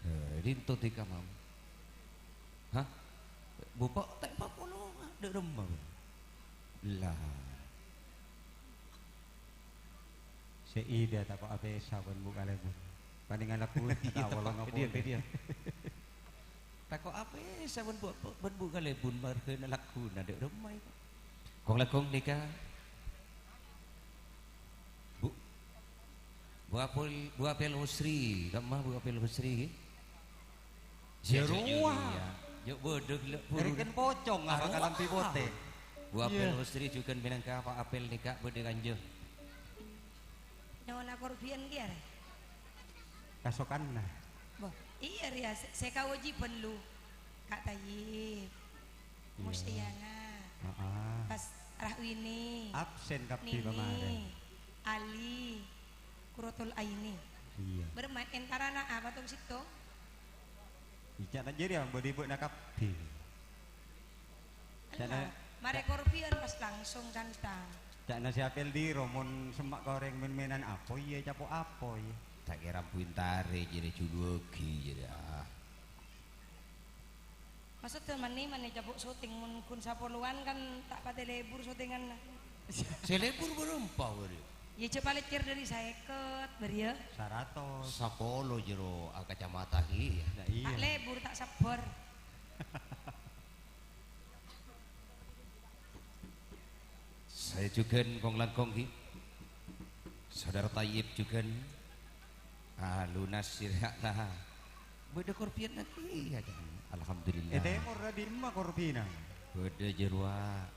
Eh, dinto di kamam. Hah? Bu pa-, ta' pakolonga, dâ' remma. Lah. Sè ida tako' apèsa bân Bu Kalèbun. Panèngan lagghu, iya, ta' wolo Pak. Ngapa Dia, pole. Dia. Tako' apèsa bân Bu, bân Bu Kalèbun, marghâna lagghuna dâ' remma, ya, Pak. Kong-langkong nèka. Bu, Bu Apel, Bu Apel Husri, kemma Bu Apel Husri, ghi? Ya, jhâ' rowa. Jhâ' jhâ' rowa. Jhâ' bâdâ ghellâ' buru. Dhâri kèn pocong apa Arowa. Kalambhi potè? Bu Apel Iya. Husri jhughân mènangka Pa' Apel nèka bâdâ kanjâ. Nyo'ona korbhiyân kèya, rè? Kasokanna. Bo, iyâ, rèya, sè, sè kawâjibhân, lu. Ka' Tayyib. Iya. Musyayana. Heeh. Pas Rahwini. Absen kabbhi Nini, pamarèn. Ali, Qurratul Aini. Iya. Bârâmma èntarana apa tong sèttong? Ca'na jârèya bâdâ bâ'na kabbhi. Ca'na Enna', marè ta- korbhiyân pas langsung dhântang. Ca'na sè apel diro mon semma' ka orèng men-menan apoy, yâ, capo' apoy. Ta' kèra buntare jârèya juluwâghi jârèya. Maksudda mani, mani capo' syuting, mon ghun sapolowan kan ta' patè lebur syutinganna. Sè lebur bârâmpa, bârâ? Yâ, jhâ' palècèr dhâri saèket, bârâ, yâ. Saratos. Sapolo jâro akacamata, iyâ. Nah, iyâ. Ta' lebur, ta' sabbhâr. Saya jhughân kong-langkong, ghi. Saudara Tayyib jhughân. Ah, lunas sira, ta. Bâdâ korbhiyân lagi, ya, Kang. Alhamdulillah. È tèmor, dimma korbhina? Bâdâ jârowa.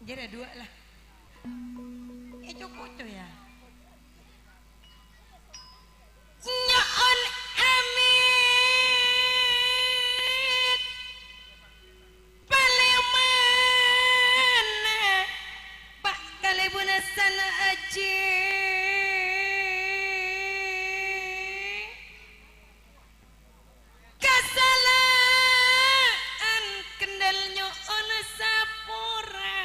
Jârèya duwâ' la. È, co-koco, yâ. Nyo'on amit. Palèmana, Pa' Kalèbun asana ajhi. Kasala'an kendel nyo'on sapora.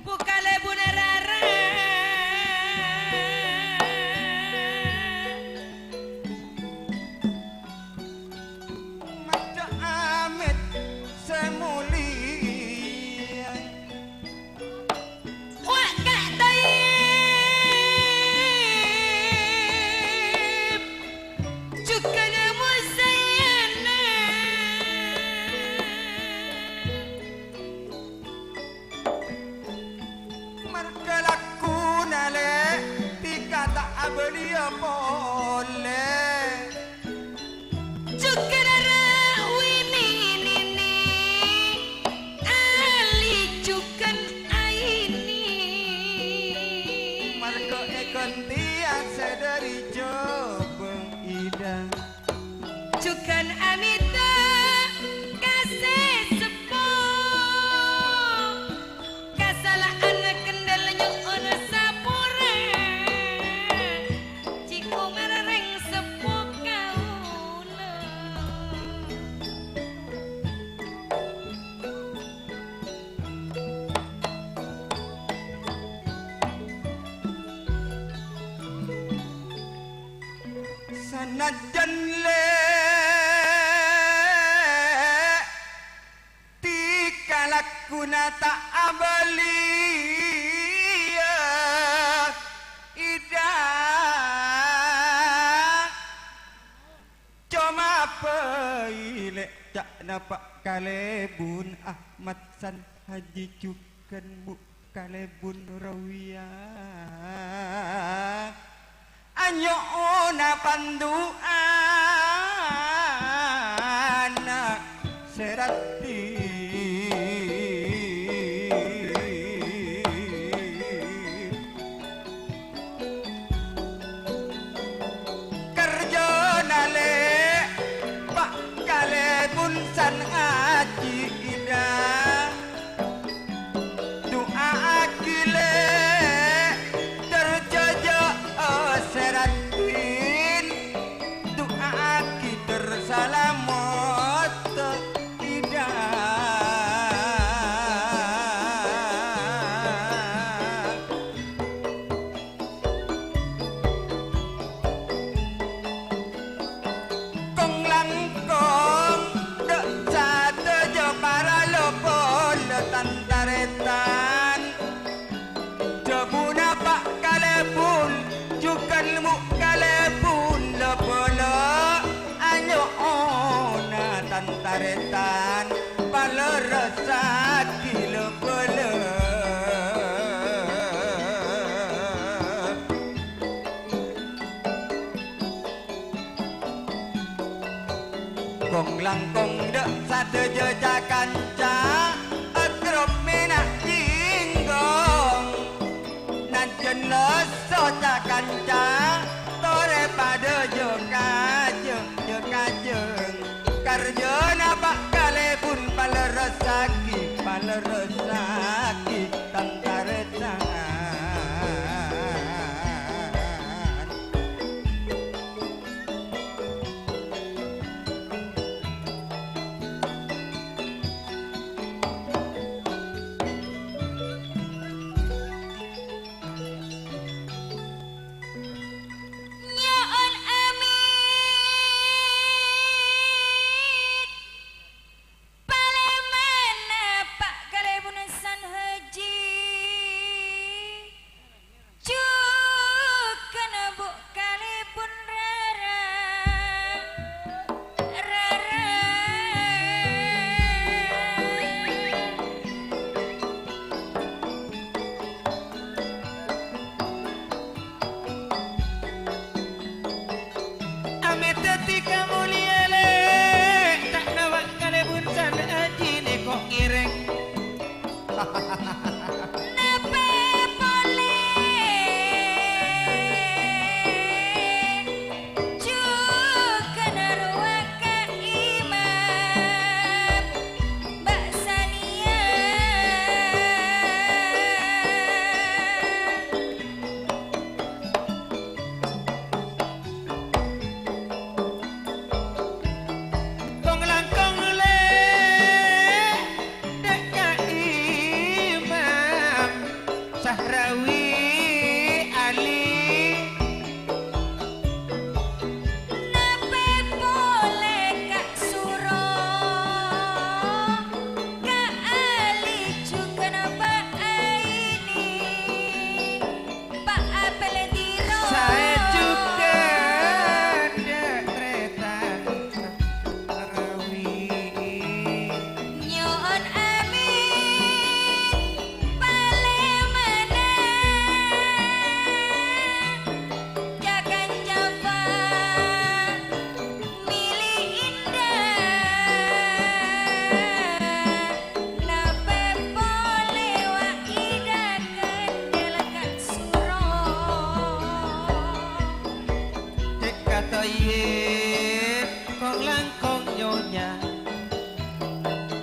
Bu Kalèbun rara. Maca amit sè molèya. Wa' Ka' Tayyib, jhughân Musayyana. Marghâ lagghuna, Lè', dhika ta' abâliyâ polè. Jhughân Rahwini, Nini, Ali jhughân Aini. Marghâ èghântèya sè dhâri Jhâbâng, Ida. Jhughân amèta ka sè seppo, kasala'an kendel nyo'on sapora. Cè' Komar Napa' kalèbun Ahmad San Haji jhughân Bu' kalèbun Rawiya. Anyo'ona pandu'anna sè raddhin. Kerjana lè', Pa' kalèbun San Haji Ida. Du'aaghi lè', terjâjâ, oh, sè raddhin. Du'aaghi tersalamet, Ida. Kong-langkong dâ' sadhâjâ para lo-polo tan-tarètan. Dhâbuna Pa' kalèbun, jhughân Bu' kalèbun lo-polo, anyo'ona tan-tarètan, palerressaghi lo-polo. Kong-langkong dâ' sadhâjâ ca-kanca, akrab mèna' jhingghong. Najjhân lesso ca-kanca, torè padâ jhâ-kajhâng, jhâ-kajhâng. Karjâna Pa' kalèbun palerressaghi, palerressaghi tan-tarètan. Nyo'on amin. Palèmana Pa' kalèbun San Haji. Jhughân Bu' kalèbun rara, rara. Amèt dhâddhi kamolèyan, lè', ta' nawa' kalèbun San Haji nèko ngèrèng. Napa polè jhughân rowa ka Imam Mbak Sania. Kong-langkong lè' dâ' ka Imam Sahrawi Ali. Napa polè ka' soro ka' Ali jhughân bâ'na ini. Pa' apèl diro. Saè jhughân dâ' tarètan rawi. Nyo'on amin palèmana. Ca-kanca Pa' Mili' indah, napa polè wa' ida' kandel ka' soro. Cè' katoyè kong-langkong Nyonya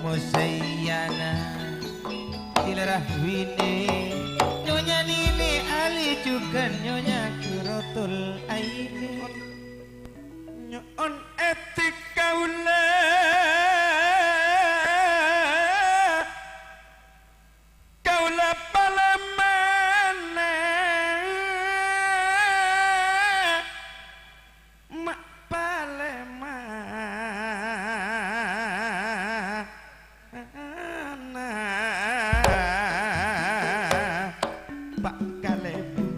Muzayyana. Ila rahwine Nyonya Nini Ali jhughân Nyonya Qurratul Aini. Nyo'on èdhi kaulâ, kaulâ palèmana. Ma' palèmana Pa' Kalèbun.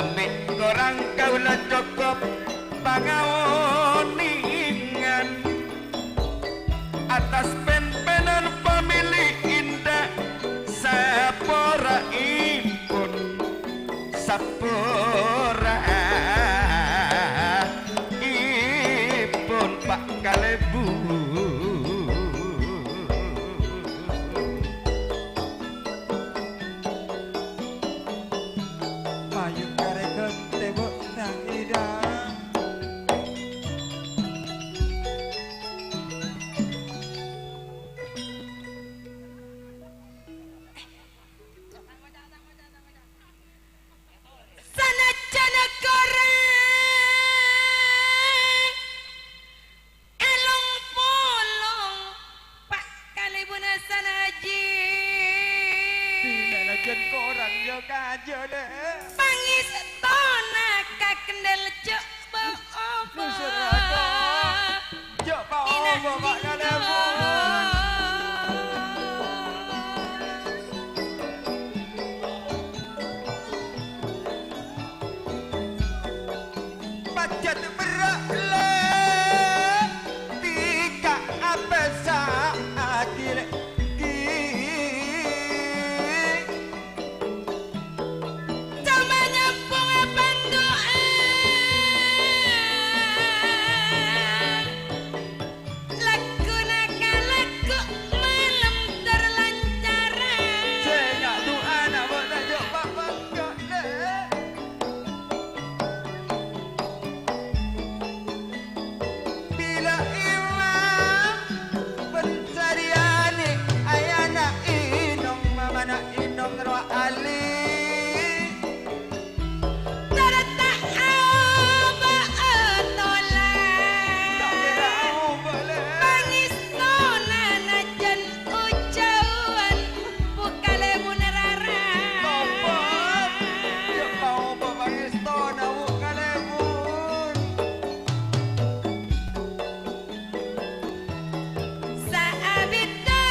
Amè' korang kaulâ cokop pangaonèngan. Attas pèn-pènan pamèlè endâ' sapora'èpon, sapora'èpon Pa' Kalèbun. Mayu karè ghântè, Bu', nang idhâ. Sanajjhân korang èlong-polong, Pa' Kalèbun sanajjhân. Dinah lajân korang, yâ, kajâ, Lè'. Pangèstona ka Kendal jhâ' bâ-obâ. Serah, Kak. Jhâ' pa-obâ, Pa' Kalèbun. Pajhât berrâ', Lè', dhika apèsa'aghi, Lè', ghi. Coma nyambhung pandu'â. Lagghuna ka lagghu' malem terlancar. Sènga' du'âna bâ'na jhâ' pa-, pangghâ', Lè'. Bilâ imam bân sarèyanè ayana ènom, mamana ènom rowa alè. Tor ta' aobâ'â tola. Ta' kèra aobâ, Lè'. Pangèstona najjhân ojhâuwân, Bu' Kalèbun rara. Tobat. Jhâ' paobâ pangèstona, Bu' Kalèbun. Saabiddhâ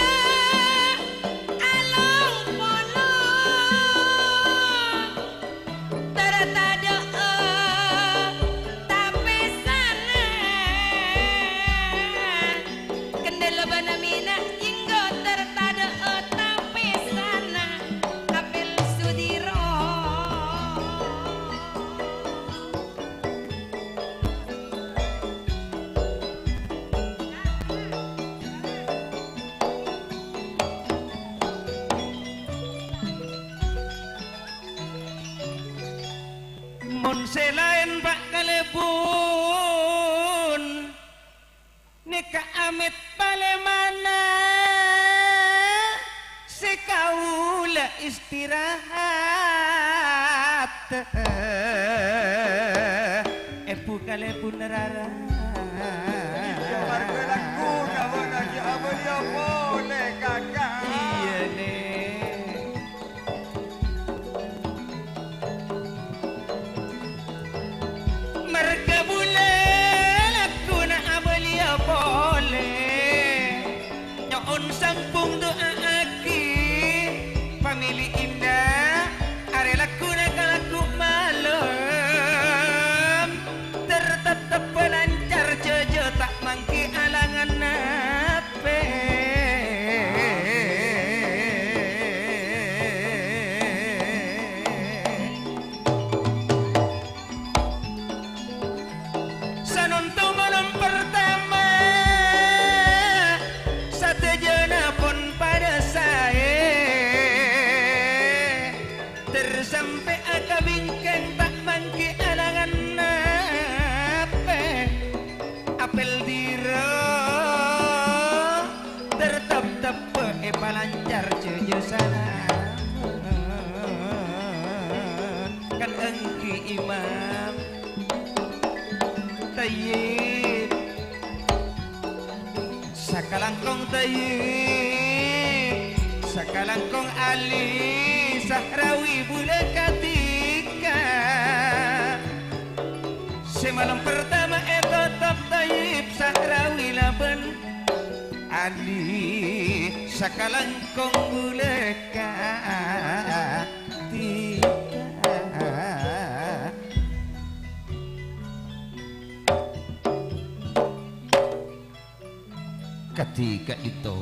along-polong, tor tadhâ'â tapèsana. Kendal bân Mina' jhinggo tor tadhâ'â tapèsana. Apel Sudiro. Mon sè laèn, Pa' Kalèbun, nèka amèt palèmana sè kaulâ istirahat. Èbhu Kalèbun rara. Iyâ, marghâ lagghuna bâ'na ghi' abâliyâ polè, Kaka'. Iyâ, Lè'. Marghâ bulâ lagghuna abâliyâ polè. Nyo'on sambhung du'a'aghi, pamèlè endâ', arè lagghuna ka lagghu' malem. Ter-, tettep lancar jhâjâ ta' mangghi alangan napè. Sanonto malem pertama, sadhâjâna pon padâ saè. Ter sampè' ka bingkèng ta' mangghi alangan napè. Apel Diro, ter tep-tebbhâ èpalancar jhâjâ salamet. Kan èngghi Imam Thayyib, sakalangkong Thayyib, sakalangkong Ali Sahrawi bulâ kadhika. Sè malem pertama ètotop Thayyib Sahrawi labân Ali sakalangkong bulâ kadhika. Di ka'dinto.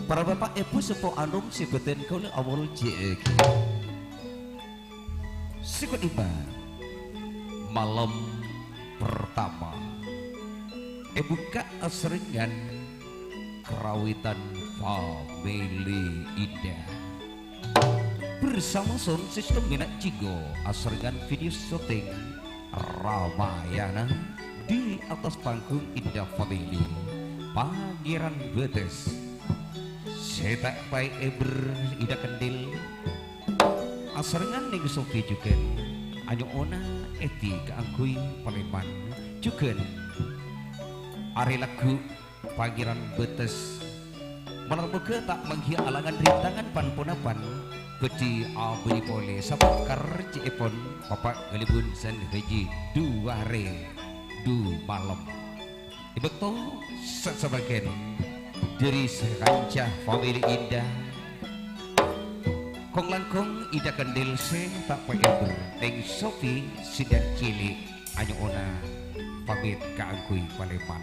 Para bapa', èbhu, seppo anom sè bâdhân kaulâ awol jiyâ. Sè kelima, malem pertama èbukka' asrèngan karawitan Family Indah. Bersama sound system Mina Jigo, asrèngan video syuting Ramayana di atas panggung Indah Family. Pangèran Bâtes, sè ta' paè èbher Ida Kendil, asrèngan nèng Sofi jhughân, anyo'ona èdhi kaangghuy palèman jhughân. Arè lagghu' Pangèran Bâtes. Malar moghâ ta' mangghi alangan rintangan pan-ponapan bhâdhi abâli polè sabâkar cè'èpon Bapa' Ghâlibun San Haji du arè du malem. È bâkto sa-, sabâgiyân dhâri sakanca Family Indah, kong-langkong Ida Kendil sè ta' paèbher nèng Sofi sè dhân cèlè' anyo'ona pamèt kaangghuy palèman.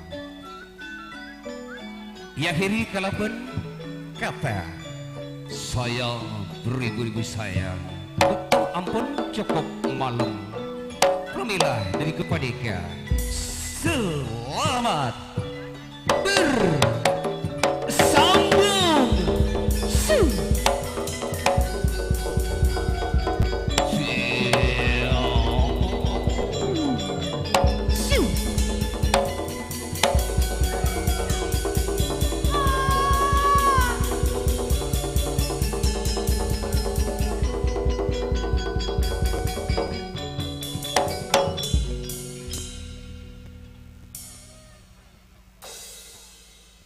Èakhèrè kalabân kata, "Sayang, beribu-ribu sayang." Bâkto ampon cokop malem. Pramèla dhâri ghâpanèka. Selamat ber-